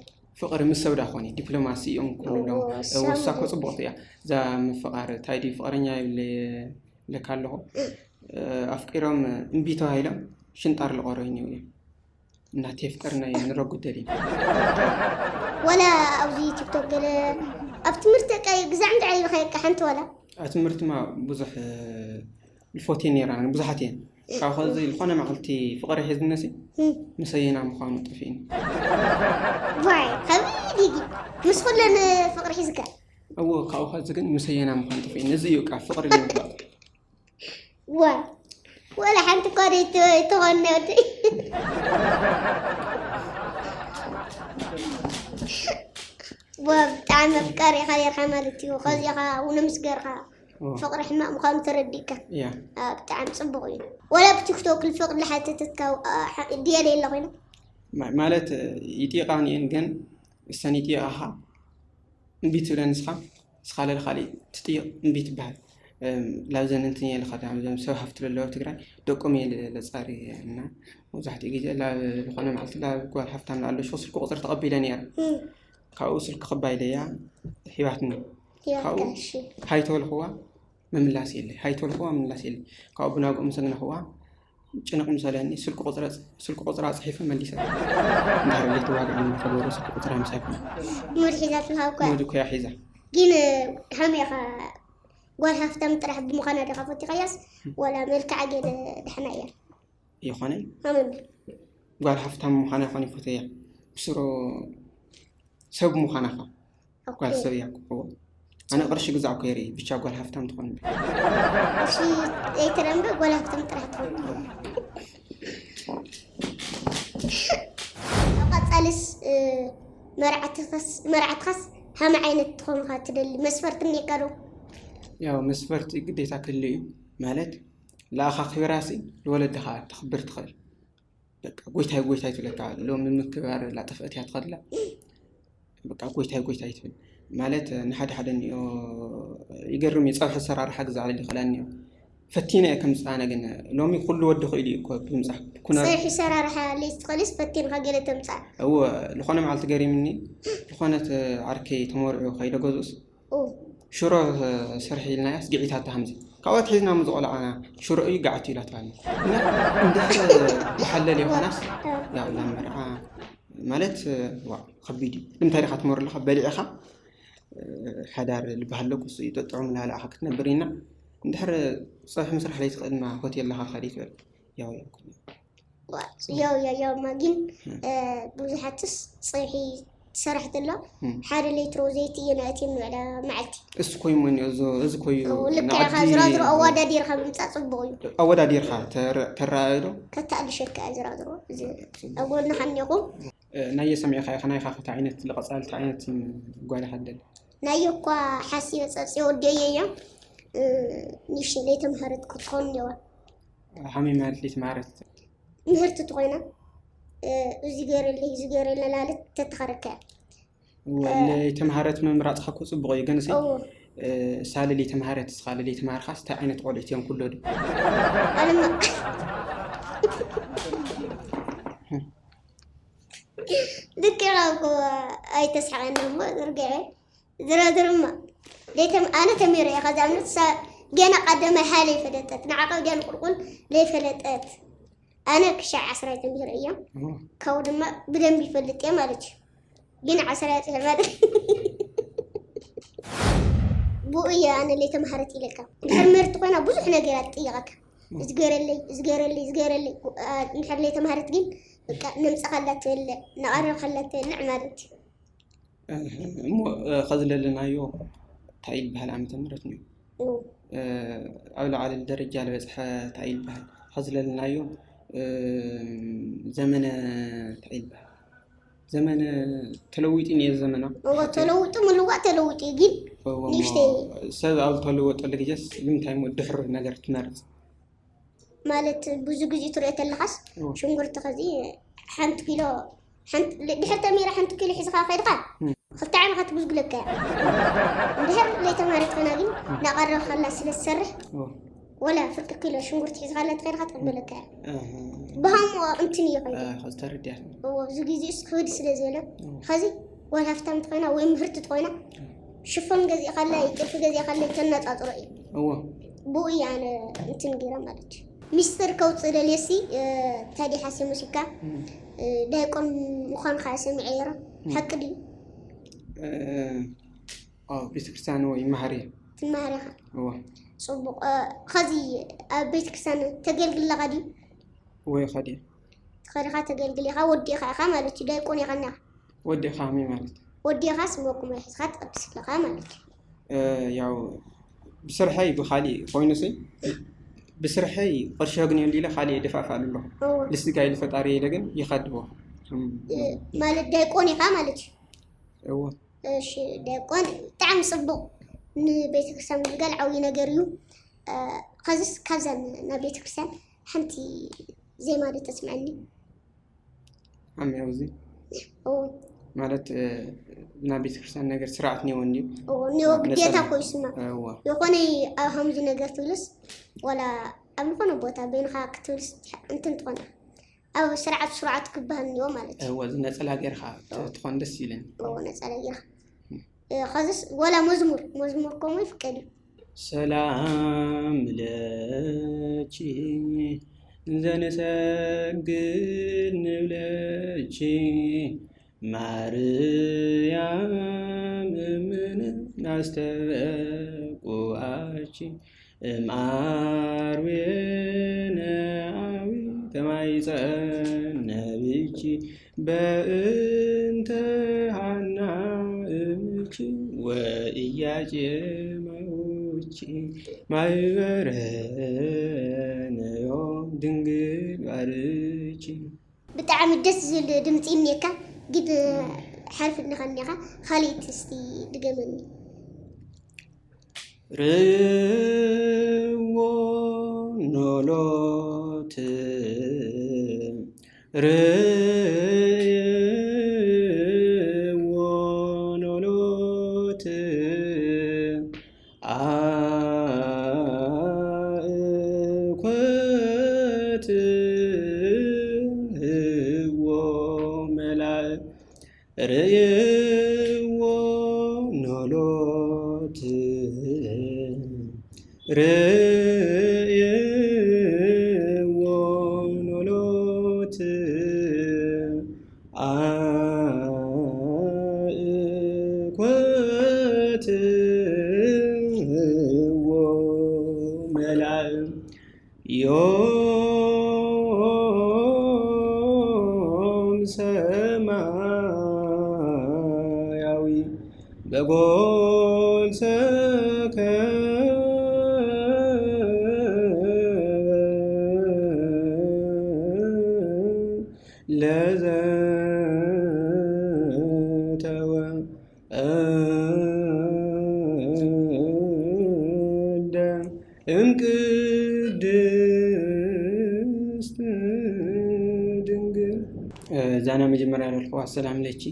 ፍቅሪ ምስ ሰብዳ ኮኒ ዲፕሎማሲ እዮም ክብሉ ኣለዉ ወሳ እኮ ፅቡቅቲ እያ እዛ ምፍቃር እንታይ ድዩ ፍቅረኛ ይብለ ለካ ኣለኹ ኣፍቂሮም እምቢ ተባሂሎም ሽንጣር ልቆሮ ይኒው እዮም እናት የፍቀርና ንረጉድ ደሊና ወላ ኣብዚ ቲክቶክ ገለ ኣብ ትምህርቲ ቀ ግዛዕ እንድዓይ ይኸየካ ሓንቲ ወላ ኣብ ትምህርትማ ብዙሕ ልፎት እየን ነይራ ብዙሓት እየን ካብ ከዚ ዝኾነ መዓልቲ ፍቕሪ ሒዝነሲ ምሰየና ምዃኑ ጠፊእኒ ዋይ ከቢድ እዩ ግን ምስ ኩለን ፍቕሪ ሒዝካ እዎ ካብኡ ከዚ ግን ምሰየና ምዃኑ ጠፊእኒ እዚ እዩ ቃ ፍቕሪ ዘይምፍላጥ ዋ ወላ ሓንቲ እኳ ዘይትኾነ ወዲ ብጣዕሚ ኣፍቃሪ ኢኻ ነርካ ማለት እዩ ከዚኻ እውን ምስ ገርካ ፍቕሪ ሕማቕ ምዃኑ ተረዲእካ ያ ብጣዕሚ ፅቡቕ እዩ ወላ ብቲክቶክ ፍቕሪ ዝሓተተትካ ድየለ የለ ኮይና ማለት ይጢቓን እየን ግን እሰን ይጢቓኻ እምቢ ትብለን ንስኻ ንስኻ ለለ ካሊእ ትጥይቕ እምቢ ትበሃል ላብዘን እንትን እየ ልኸዳ ዞም ሰብ ሃፍቲ ለለዎ ትግራይ ደቆም እየ ለፃሪ እና መብዛሕትኡ ግዜ ላብ ዝኾነ መዓልቲ ላብ ጓል ሃፍታም ላኣሎ ሽው ስልኪ ቁፅሪ ተቐቢለ ነይረ ካብኡ ስልኪ ክባ ኢለያ ሂባትኒ ካብኡ ሃይ ተበልኽዋ ምምላስ የለ ሃይ ተበልኽዋ ምምላስ የለ ካብኡ ብናግኡ ምስ ኣግነኽዋ ጭንቕ ምሰለኒ ስልኪ ቁፅራ ፅሒፈ መሊሰ እንድሕር ዘይተዋግዐኒ ከበሮ ስልኪ ቁፅራ ምሳይ ኮነ ሙድ ሒዛትልካ እኳ ሙድ እኮ እያ ሒዛ ግን ከመይ ኢኻ ጓል ሃፍታም ጥራሕ ብምዃና ዲኻ ፈቲኻያስ ዋላ መልክዓ ገለ ደሕና እያ ይኾነ ከመይ ጓል ሃፍታም ምዃና ይኾነ ይፈተያ ብስሩ ሰብ ምዃና ኻ ጓል ሰብ እያ ክብዎ ኣነ ቅርሺ ግዛዕ እኮ የርኢ ብቻ ጓል ሃፍታም ትኾን እሺ ዘይተለምዶ ጓል ሃፍታም ጥራሕ ትኾን ቀፃልስ መርዓትኻስ ከመይ ዓይነት ትኾንካ ትደሊ መስፈርት እኒካ ዶ ያው መስፈርት ግዴታ ክህሉ እዩ ማለት ለኣኻ ክብራሲ ንወለድኻ ተኽብር ትኽእል በቃ ጎይታይ ጎይታይ ትብለካ ሎሚ ምክባር ላጠፍአት እያ ትኸድላ በቃ ጎይታይ ጎይታይ ትብል ማለት ንሓደ ሓደ እኒኦ ይገርም እዩ ፀብሒ ኣሰራርሓ ግዛዕ ልል ይኽእላ እኒኦ ፈቲነ እየ ከምፅእ። ኣነ ግን ሎሚ ኩሉ ወዲ ክኢሉ እዩ እኮ ብምፃሕ ኩነ ፀይሒ ሰራርሓ ለይትኽእልስ ፈቲንካ ገለ ተምፃእ። እወ ዝኾነ መዓልቲ ገሪምኒ። ዝኾነት ዓርከይ ተመርዑ ከይደ ገዝኡስ ሽሮ ስርሒ ኢልናያስ ግዒታታ ከምዚ ካብኣ ትሒዝና ምዝቆልዓና ሽሮ እዩ ገዓት ኢላትሃኒ። እንድሕር ብሓለል ይኾናስ ያው ናብ መርዓ ማለት ዋ ከቢድ እዩ። ንምንታይ ዲኻ ትመር ኣለኻ በሊዕኻ ሓዳር ዝበሃል ኩሱ እዩ ጥዑም እናበላዕኻ ክትነብር ኢና። እንድሕር ፀብሒ ምስራሕ ለይትኽእል ማ ሆቴል ለኻ ኸዲ ትበል። ያው ያው ያው ያው ያው ማ ግን ብዙሓትስ ፀብሒ ትሰርሕ ተሎ ሓደ ሌትሮ ዘይቲ እየ ናእትየ ንውዕላ መዓልቲ። እሱ ኮይኑ እኒ እዚ ኮይኑ ልክዕኻ ዝራዝሮ ኣዋዳዲርካ ምምፃእ ፅቡቅ እዩ። ኣወዳዲርካ ተረኣዮ ዶ? ከተኣልሸካ ዝራዝሮ ኣብ ጎንኻ እኒኹ። ናየ ሰሚዕካ ኢኻ ናይካ ከታ ዓይነት ልቐፃል ታ ዓይነት ጓል ሃደል። ናየ እኳ ሓሲበ ፀብፂ ወደየ እያ። ንሽለይ ተምሃረት ክትኸውን እኒዋ። ሃመይ ማለት ለይተማሃረት ምህርቲ ትኾይና እዚ ገይረለይ እዚ ገይረለይ ላለት ተተኸረከያ። ለይተምሃረት ምምራፅካ እኮ ፅቡቕ እዩ ግን ሲ እዎ ሳለ ለይተምሃረት ስኻ ለይተምሃርካስ እንታይ ዓይነት ቆልዑት እዮም ክውለዱ? ኣነማ ልክዕካ እኮ ኣይተስሓቀና እሞ ዝርግዐ ዝረዝርማ ደይተም ኣነ ተሚረ እየ ከዚ ኣብነት ሳ ገና ቀደማይ ሓይለ ይፈለጠት ንዓቐብ ድያ ንቁልቁል ለይፈለጠት ኣነ ክሻዕ ዓስራይ ተሚረ እየ ካብኡ ድማ ብደንብ ይፈልጥ እየ ማለት እዩ ግን ዓስራይ ፅሕፈት ብኡ እየ ኣነ ለይተምሃረት ኢለካ ድሕር ምህርቲ ኮይና ብዙሕ ነገራት ጥይቐካ እዝገረለይ እዝገረለይ እዝገረለይ እንድሕር ለይተምሃረት ግን በቃ ነምፀኻላ ትበልዕ ነቐረብካላ ትበልዕ ማለት እዩ እሞ ኸዚ ለለናዮ እንታይ ይበሃል ዓመተ ምህረት ነው ኣብ ላዕሊ ደረጃ ዝበፅሐ እንታይ ይበሃል ኸዚ ለለናዮ ዘመነ እንታይ ይበሃል ዘመነ ተለዊጡ ነየ ዘመና እዎ ተለውጡ ምልዋጥ ተለውጡ እዩ ግን ንእሽተይ ሰብ ኣብ ዝተለወጠሉ ግዜስ ንምንታይ ሞ ድሕሪ ነገር ትመርፅ ማለት ብዙ ግዜ ትሪኦ ተለኻስ ሽንጉርቲ ከዚ ሓንቲ ኪሎ ድሕር ተሚራ ሓንቲ ኪሎ ሒዝካ ከይድካ ክልተ ዓይንኻ ትጉዝግለካ እያ እንድሕር ለይተማሪት ኮይና ግን ናቐረብካላ ስለ ትሰርሕ ወላ ፍርቂ ኪሎ ሽንጉርቲ ሒዝካላ ትኸይድካ ትቕበለካ እያ ብሃሞ እንትን እዩ ከይዱ ተረዲያ ኣብዚ ግዜስ ክብድ ስለ ዝበለ ከዚ ወይ ሃፍታም ትኾይና ወይ ምህርቲ ትኾይና ሽፎን ገዚእካለይ ጥልፊ ገዚእካለይ ተነፃፅሮ እዩ እዎ ብኡ እየ ኣነ እንትን ገይረ ማለት እዩ ሚስጥር ከውፅእ ደልየሲ ታዲ ሓሴ ሙሲካ ዳይቆን ምዃንካ ሰሚዐ ነይረ ሓቂ ድዩ ኣብ ቤተክርስትያን ወይ ይመሃር እየ ትመሃር ኢኻ እዎ ፅቡቅ ከዚ ኣብ ቤተክርስትያን ተገልግል ኣለኻ ድዩ ወይ ኸዲ ትኸድኻ ተገልግል ኢኻ ወዲእኻ ኢኻ ማለት እዩ ዳይቆን ኢኻ እና ወዲእኻ ከመይ ማለት ወዲእኻ ስመ ቁመ ሒዝካ ትቐድስ ኣለኻ ማለት እዩ ያው ብስርሐይ ብካሊእ ኮይኑሲ ብስርሐይ ቅርሺ ኣግንየሉ ኢለ ካሊእ ደፋእፋሉ ኣለኹ እዎ ልስጋ ኢሉ ፈጣሪ ኢለ ግን ይኸድዎ ማለት ዳይቆን ኢኻ ማለት እዩ እዎ እሺ ዲያቆን ብጣዕሚ ፅቡቕ ንቤተክርስትያን ምግልጋል ዓብዪ ነገር እዩ ከዚስ ካብዛ ናብ ቤተክርስትያን ሓንቲ ዜማ ዶ ተስምዐኒ ኣሜ ኣብዚ ማለት ናብ ቤተክርስትያን ነገር ስርዓት ኔዎ እንዲዩ ኔዎ ግዴታ እኮ ይስማ እዎ የኾነ ኣብ ሃምዚ ነገር ትብልስ ዋላ ኣብ ዝኾነ ቦታ በይንኻ ክትብልስ እንትን ትኾና ኣብ ስርዓት ስርዓት ክበሃል እኒኦ ማለት እዩ። እዚ ነፀላ ጌርካ ትኾን ደስ ይብለኒ። እዎ ነፀላ ጌርካ ከዚስ ወላ መዝሙር መዝሙር ከምኡ ይፍቀድ እዩ። ሰላም ንለኪ ዘንሰግድ ንብለኪ ማርያም እምነ ናስተበቁኣኪ እምኣርዌ ነኣዊ ተማይፀነብኪ በእንተ ሃና እምኪ ወእያቄም ኣቡኪ ማይበረነዮም ድንግል ባርኪ ብጣዕሚ ደስ ዝብል ድምፂ እኒካ ግን ሓርፍ እንዲኻ እኒኻ ካልእቲ እስቲ ድገመኒ ርዎ ኖሎት ርዎ ኖሎት ኣእምሮ ትህዎ መላእ ርእይዎ ኖሎት ርእይዎ ኖሎት ኣእኮትዎ መላእ ዮም ሰማያዊ በጎል ሰከበ ለዘተወ እደ እምቅድስት ድንግል። እዛ ናይ መጀመርያ ለልኽዋ ሰላም ለኪ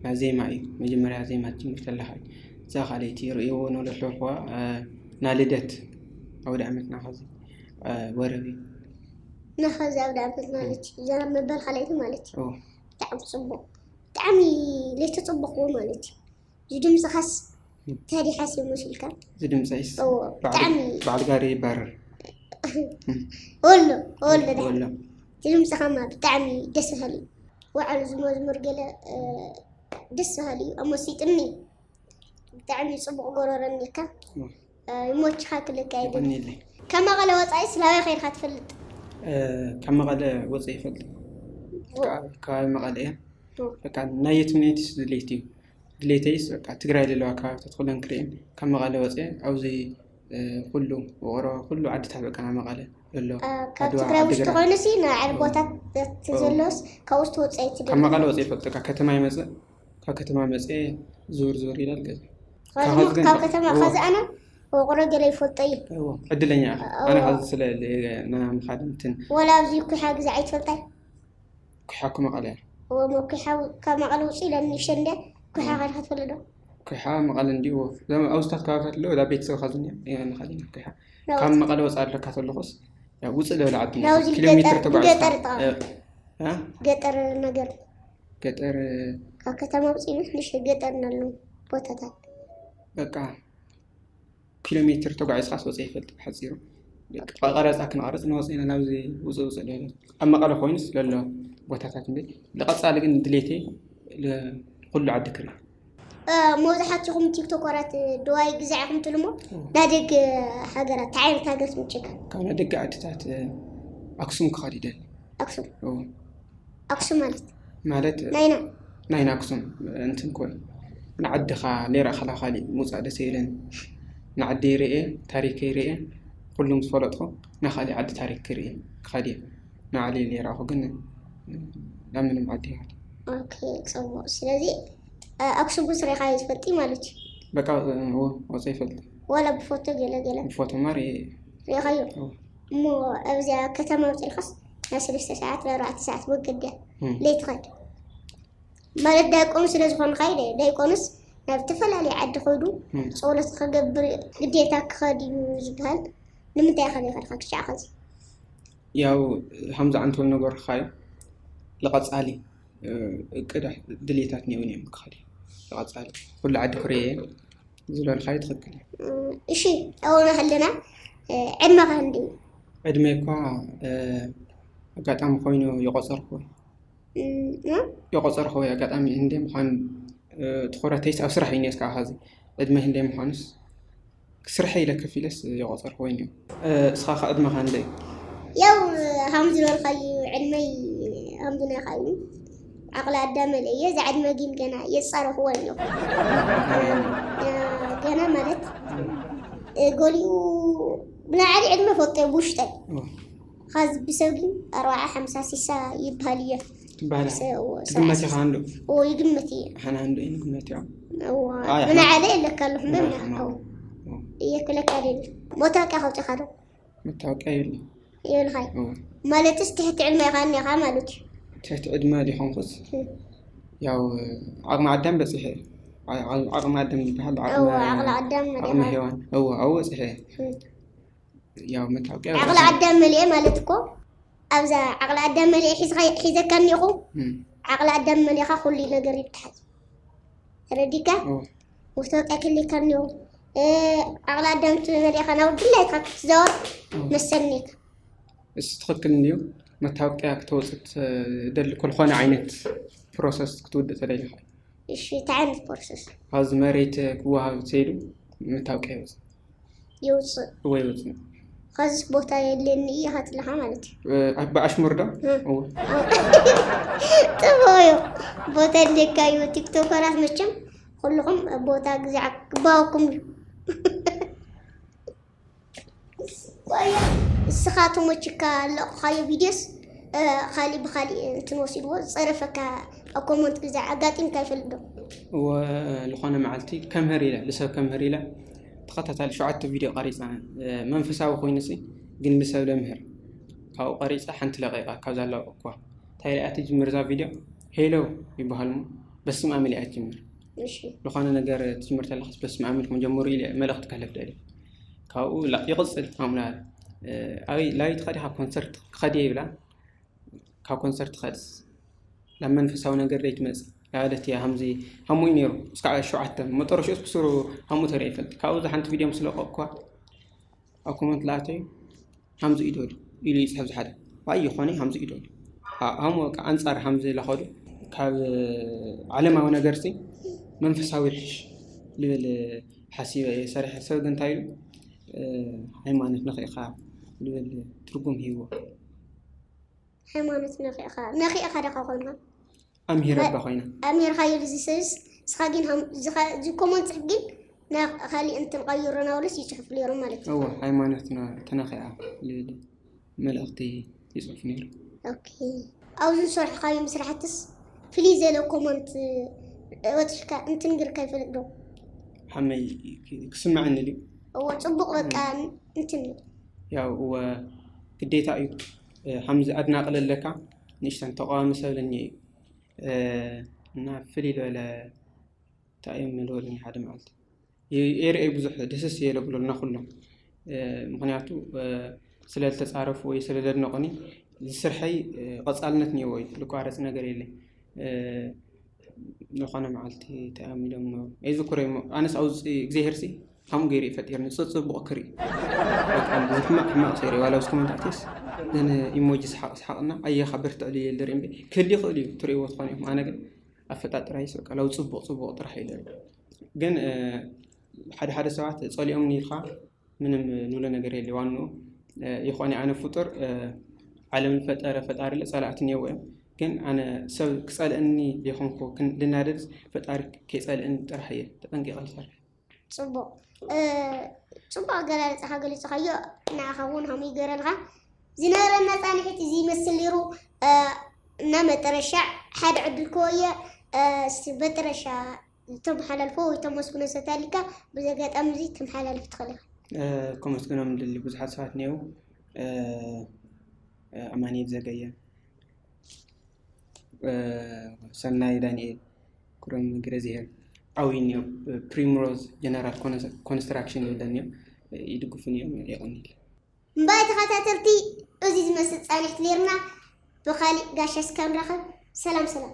ናይ ዜማ እዩ። መጀመርያ ዜማ ትጅምር ከለኻ እዩ። እዛ ካልኣይቲ ርእይዎ ነው ለልኽዋ ናይ ልደት ኣውደ ዓመትና ኸዚ ወረቢ ናኸዚ ኣውደ ዓመት ማለት እዩ። እዛ መበል ካልኣይቲ ማለት እዩ። ኦ። ብጣዕሚ ጽቡቕ። ብጣዕሚ ለይተጸበኽዎ ማለት እዩ። ዝድምፅኻስ እንታይ ሓሲብ መሲልካ? ዝድምፀይስ እዎ፣ በዓል- ብጣዕሚ በዓል ጋሪ ይባረር። ወሎ ወሎ ደዳ ወሎ። ዝድምፅኻማ ብጣዕሚ ደስ በሃሊ እዩ። ዋዕሉ ዝመዝሙር ገለ እ፣ ደስ በሃሊ እዩ። ኣመሲጥኒ። ብጣዕሚ ፅቡቕ ጎረሮ እኒካ። እዎ። እ፣ ይሞችኻ ክልካ ይብል። ይቐኒለይ። ካብ መቐለ ወፃኢ ስላበይ ከይድካ ትፈልጥ? እ፣ ካብ መቐለ ወፂኢ ይፈልጥ። እዎ። ካብ ከባቢ መቐለ እየ። እዎ። በቃ ናይ የትምነይትስ ድሌት እዩ። ድሌተይስ በቃ ትግራይ ዘለዋ ከባቢታት ኩለን ክርእየን። ካብ መቐለ ወፅየ ኣብዚ እ፣ ኩሉ ውቕሮ ኩሉ ዓድታት በቃ ናብ መቐለ ዘሎ። እ፣ ካብ ኣድዋ፣ ትግራይ ውሽጢ ዓድግራት። ኮይኑሲ ናይ ዓዲ እዎ። ቦታት እዎ። ዘሎስ ካብኡ ውሽጢ ወፃኢ ካብ ትደሊ? መቐለ ወፅየ ይፈልጥ። ካብ ከተማ ይመፅእ፣ ካብ ከተማ መፅየ ዙር ዙር ይላል ገዛ። ካብ ካኸዚ ግን ካብ በቃ ከተማ እዎ። ኸዚ ኣነ ውቕሮ ገለ ይፈልጦ እዩ። እዎ፣ ዕድለኛ ኢኻ። እዎ። ኣነ ኸዚ ስለ ለ-፣ ና ምኻድ እንትን ወላ ኣብዚ ኩሓ ግዜ ኣይትፈልጣይ? ኩሓ እኮ መቐለ እያ። እዎ፣ እሞ ኩሓ ካብ መቐለ ውፅእ ኢለን ንእሽተን እንድያ። ኩሓ እዎ። ከድካ ትፈልጥ ዶ? ኩሓ መቐለ እንዲሁ እዎ። እዞም ኣብዝታት ከባብታት ኣለዉ፣ እዛ ቤተሰብ ኻዚ እንድያ፣ ኢና ንኻድ ኢና ኩሓ። ናውዚ ካብ መቐለ ወፃእ ኣለካ ተለኹስ፣ ያው ውፅእ ዝበለ ዓዲ ናውዚ ኪሎ ሜትር ገጠር፣ ተጓዒዝካ። ገጠር ጥቓ። እ፣ እ? ገጠር ነገር። ገጠር፣ ካብ ከተማ ውፅእ ኢሉ ትንሽ ገጠር እናለዉ ቦታታት። በቃ ኪሎ ሜትር ተጓዒዝካስ ወፂአ ይፈልጥ ብሓፂሩ። በቃ ቀረፃ ክንቐርፅ ንወፅእ ኢና ናብዚ ውፅእ ውፅእ ዶ ይብል። ኣብ መቐለ ኮይኑስ ዘሎ ቦታታት እንደ ንቐፃሊ ግን ድሌተይ ለ-፣ ኩሉ ዓዲ ክርኢ። እ፣ መብዛሕትኹም ቲክቶከራት ድዋይ ግዛዕ ኢኹም ትልሞ? እዎ። ናይ ደገ ሃገራት እንታይ ዓይነት ሃገር ትምችካ? ካብ ናይ ደገ ዓድታት እ፣ ኣክሱም ክኸድ ይደሊ። ኣክሱም? እዎ። ኣክሱም ማለት? ማለት ናይና? ናይና ኣክሱም እንትን ኮይ ንዓድኻ ሌራ ኸላ ካሊእ ምውፃእ ደስ ይብለን። ንዓደይ ርእየ ታሪከይ ርእየ ኩሉም ዝፈለጥኹ ናይ ካሊእ ዓዲ ታሪክ ክርኢ ክኸድ እየ። ንዓለይ ሌራ ኣኹ ግን ናብ ምንም ዓዲ ይኸድ። ኦኬ፣ ጽቡቕ። ስለዚ እ፣ ኣክሱም ግን ስሪኻ ትፈልጢ ማለት እዩ? በቃ እ፣ ወ- ወፀ ይፈልጥ። ዋላ ብፎቶ ገለ ገለ ብፎቶ ማር ሪእኻዮ? እዎ። እሞ ኣብዚኣ ከተማ ውፅልካስ ናይ ሰለስተ ሰዓት ናይ ኣርባዕተ ሰዓት ወገድ እያ እም። ለይትኸድ ማለት ዳይቆን ስለ ዝኾንካ ኢለ ዳይቆንስ ናብ ዝተፈላለዩ ዓዲ ከይዱ እም። ፀሎት ክገብር ግዴታ ክኸድ እዩ ዝበሃል ንምንታይ ኢኻ ዘይኸድካ ክሻዕ ኸዚ ያው ሃምዛ ዓንተል ነገር ኻዮ ለቐጻሊ እ፣ እቅድ ድሌታት ኔውኔም ክኸድ ለቐጻሊ ኩሉ ዓዲ ክርየ ዝለልካዮ ትኽክል እዩ። እሺ፣ ኣብኡ ሃለና፣ እ፣ ዕድመኻ ክንደይ እዩ? ዕድመይ እኳ እ፣ ኣጋጣሚ ኮይኑ የቆጸርኩ እም፣ እ? የቆጸርኩ ኣጋጣሚ እንደ ምዃን እ፣ ትኹረተይስ ኣብ ስራሕ እዩ ነስካ ኻዚ ዕድመይ እንደ ምዃኑስ ስርሐ ኢለ ከፊለስ የቆጸርኩ ኮይኑ እ፣ እስኻ ኸ ዕድመኻ እንደ ያው ሃምዚ ዝበልካዩ ዕድመይ ሃምዚ ናይካ እዩ። ዓቕሊ ኣዳም መለ እየ። እዛ ዕድመ ግን ገና የጻረፍዋ እዮ። ገና ማለት እ፣ ገሊኡ ብናይ ዓዲ ዕድመ ፈልጦ እየ ብውሽጠይ። እ። ኻዚ ብሰብ ግን ኣርባዓ ሓምሳ ሲሳ ይበሃል እየ። ትበሃል። ሰ-፣ ኦ፣ ትግመት ኢኻ እንዶ? ኦ፣ ይግመት እየ። ሓና እንዶ ይግመት እዮም። እዋ፣ ኣይ፣ ብናይ ሓና ዓዲ የለካ ኣለኹም በልና። ሓና። ኣው። ኦ። እየ ክለካ ደሊ። መታወቂያ ከውፅኻ ዶ? መታወቂያ የለ። የብልኻይ? ኦ። ማለትስ ትሕቲ ዕድመ ኢኻ እኒኻ ማለት እዩ። ትሕቲ ዕድመ ዲኾንኩስ? እ። ያው ዓቕሚ ኣዳም በፂሐ። ዓ-፣ ዓ-፣ ዓቕሚ ኣዳም ዝበሃል ዓቕሚ፣ እዋ፣ ዓቕሊ ኣዳም መሊኻ። ዓቕሚ ሔዋን። እዋ፣ ኣብኡ በፂሐ። እ። ያው መታወቂያ ዓቕሊ ኣዳም መሊኤ ማለት እኮ ኣብዛ ዓቕሊ ኣዳም መሊኣ ሒዝኻ- ሒዘካ እኒኹ። ዓቕሊ ኣዳም መሊኻ ኩሉ ነገር ይተሓዝ። ተረዲካ? መታወቂያ ክልካ እኒኹ። ዓቕሊ ኣዳም መሊኻ ናብ ድላይካ ክትዘወር መሰልኒካ። እሱ ትኽክል እንድዩ። መታወቂያ ክተወፅእ ትደሊ ኮልኾነ ዓይነት ፕሮሰስ ክትውድእ ተደሊኻ። እሺ፣ እንታይ ዓይነት ፕሮሰስ? ኣብዚ መሬት ክወሃብ ተይሉ መታወቂያ ይወፅእ። ይውፅእ። ወይ ይወፅእ። ከዚስ ቦታ የድልየኒ እዩ ሃትለኻ ማለት እዩ። ብኣሽሙር ዶ? እወ። ጥቡ እዩ። ቦታ የድልየካ እዩ። ቲክቶከራት መቸም ኩልኹም ቦታ ግዛዕ ግባወኩም እዩ። ቆያ እስኻ ተሞችካ ለቕኻዮ ቪድዮስ ካሊእ ብካሊእ እንትን ወሲድዎ ዝፀረፈካ ኣብ ኮመንት ግዛዕ ኣጋጢምካ ይፈልጥ ዶ? እወ ዝኾነ መዓልቲ ከምህር ኢለ ልሰብ ከምህር ኢለ ተኸታታሊ ሸውዓተ ቪድዮ ቀሪፃ መንፈሳዊ ኮይኑሲ ግን ልሰብ ለምህር ካብኡ ቀሪፃ ሓንቲ ለቂቓ ካብዛ ለቀቅኳ እንታይ ኢላ እያ ትጅምር እዛ ቪድዮ ሄሎ ይበሃል ሞ በስም ኣም ኢላ እያ ትጅምር እሺ ዝኾነ ነገር ትጅምር ተለኻስ በስም ኣም ኢልኩም ጀምሩ ኢለ መልእኽቲ ከሕልፍ ደልየ ካብኡ ላ- ይቕፅል ኣምላል ኣበይ ላይት ኸዲ ካብ ኮንሰርት ክኸድየ ይብላ ካብ ኮንሰርት ኸድስ ናብ መንፈሳዊ ነገር ደይ ትመፅእ ላለት እያ ሃምዚ ሃሙ እዩ ነይሩ እስካዕ ሸውዓተ መጠረሽኡስ ብስሩ ሃሙ ተሪአ ይፈልጥ ካብኡ እዚ ሓንቲ ቪድዮ ምስ ለቀቅኳ ኣብ ኮመንት ለኣተዩ ሃምዚ እዩ ደሉ ኢሉ ይፅሕፍ ዝሓደ ዋይ ይኾነ ሃምዚ እዩ ደሉ ሃሙ በቃ ኣንፃር ሃምዚ ለኸዱ ካብ ዓለማዊ ነገር ሲ መንፈሳዊ ይሕሽ ልብል ሓሲበ እየ ሰሪሐ ሰብ ግን እንታይ ኢሉ ሃይማኖት ነኺእኻ ልብል ትርጉም ሂብዎ ሃይማኖት ነኺእኻ ነኺእኻ ደኻ ኮይንካ ኣምሂረ እባ ኮይና ኣሚርካ ይብል እዚ ሰብስ እስኻ ግን ሃም- ዝኻ- እዚ ኮመንት ፅሕፍ ግን ናብ ካሊእ እንትን ቀይሮ ናውልስ ይፅሕፍ ነይሩ ማለት እዩ እወ ሃይማኖትና ተነኺኣ ልብል መልእኽቲ ይፅሑፍ ነይሩ ኦኬ ኣብዚ ዝሰርሕካዮም ስራሕትስ ፍልይ ዘለ ኮመንት ወፂሕካ እንትንግርካ ይፈልጥ ዶ ሓመይ ክስምዐኒ ድዩ እዎ ፅቡቅ በቃ እንትን ያው እወ ግዴታ እዩ ሓምዚ ኣድናቂ ለለካ ንእሽተን ተቃዋሚ ሰብ ለኒ እዩ እና ፍልይ ዝበለ እንታይ እዮም ንልበሉኒ ሓደ መዓልቲ ኤርኤ ብዙሕ ደስስ እየ ለብሎልና ኩሎም ምክንያቱ ስለልተፃረፉ ወይ ስለለድነቁኒ ዝስርሐይ ቀፃልነት እኒኦ ወይ ልቋረፅ ነገር የለይ ዝኾነ መዓልቲ ተኣሚሎም ነበሩ ኣይዝክሮ እሞ ኣነስ ኣውፅ እግዚኣብሄር ሲ ከምኡ ገይሩ እዩ ፈጢርኒ ፅፅቡቕ ክርኢ ሕማቕ ሕማቕ ሰይረ ዋላ ውስኩም እንታዕቴስ ግን ኢሞጂ ስሓቕ ስሓቕና ኣየኻ በርትዕ ልየ ልርኢ እምበ ክህል ይኽእል እዩ ትርእይዎ ትኾነ ኢኹም ኣነ ግን ኣፈጣጥራይስ በቃ ለው ፅቡቕ ፅቡቕ ጥራሕ እዩ ልርኢ ግን ሓደ ሓደ ሰባት ፀሊኦም ንኢልካ ምንም ንብሎ ነገር የለ ዋንኡ ይኾነ ኣነ ፍጡር ዓለም ፈጠረ ፈጣሪ ለ ፀላእቲ እኒአዎ እዮም ግን ኣነ ሰብ ክፀልእኒ ዘይኮንኩ ልናደድ ፈጣሪ ከይፀልእኒ ጥራሕ እየ ተጠንቂቐ ዝሰርሕ ፅቡቕ ፅቡቕ ኣገላልፃኻ ገሊፅኻዮ ንዓኻ እውን ከምኡ ይገረልካ ዝነበረና ፃንሒት እዚ ይመስል ነይሩ እና መጠረሻ ሓደ ዕድል ክወየ መጠረሻ ዝተመሓላልፎ ወይ ተመስግኖ ሰታሊካ ብዚ ኣጋጣሚ እዚ ተመሓላልፍ ትኽእል ኢኻ ከመስግኖም ደሊ ብዙሓት ሰባት እኒአው ኣማኒኤል ዘገየ ሰናይ ዳንኤል ክሮም ግረዚሄር ዓብይ እኒኦ ፕሪምሮዝ ጀነራል ኮንስትራክሽን ይብለ እኒኦ ይድግፉ እኒኦም የቐኒል እምባይ ተኸታተልቲ እዚ ዝመስል ፃንሕት ነርና ብኻሊእ ጋሻ እስካብ ንራኸብ ሰላም ሰላም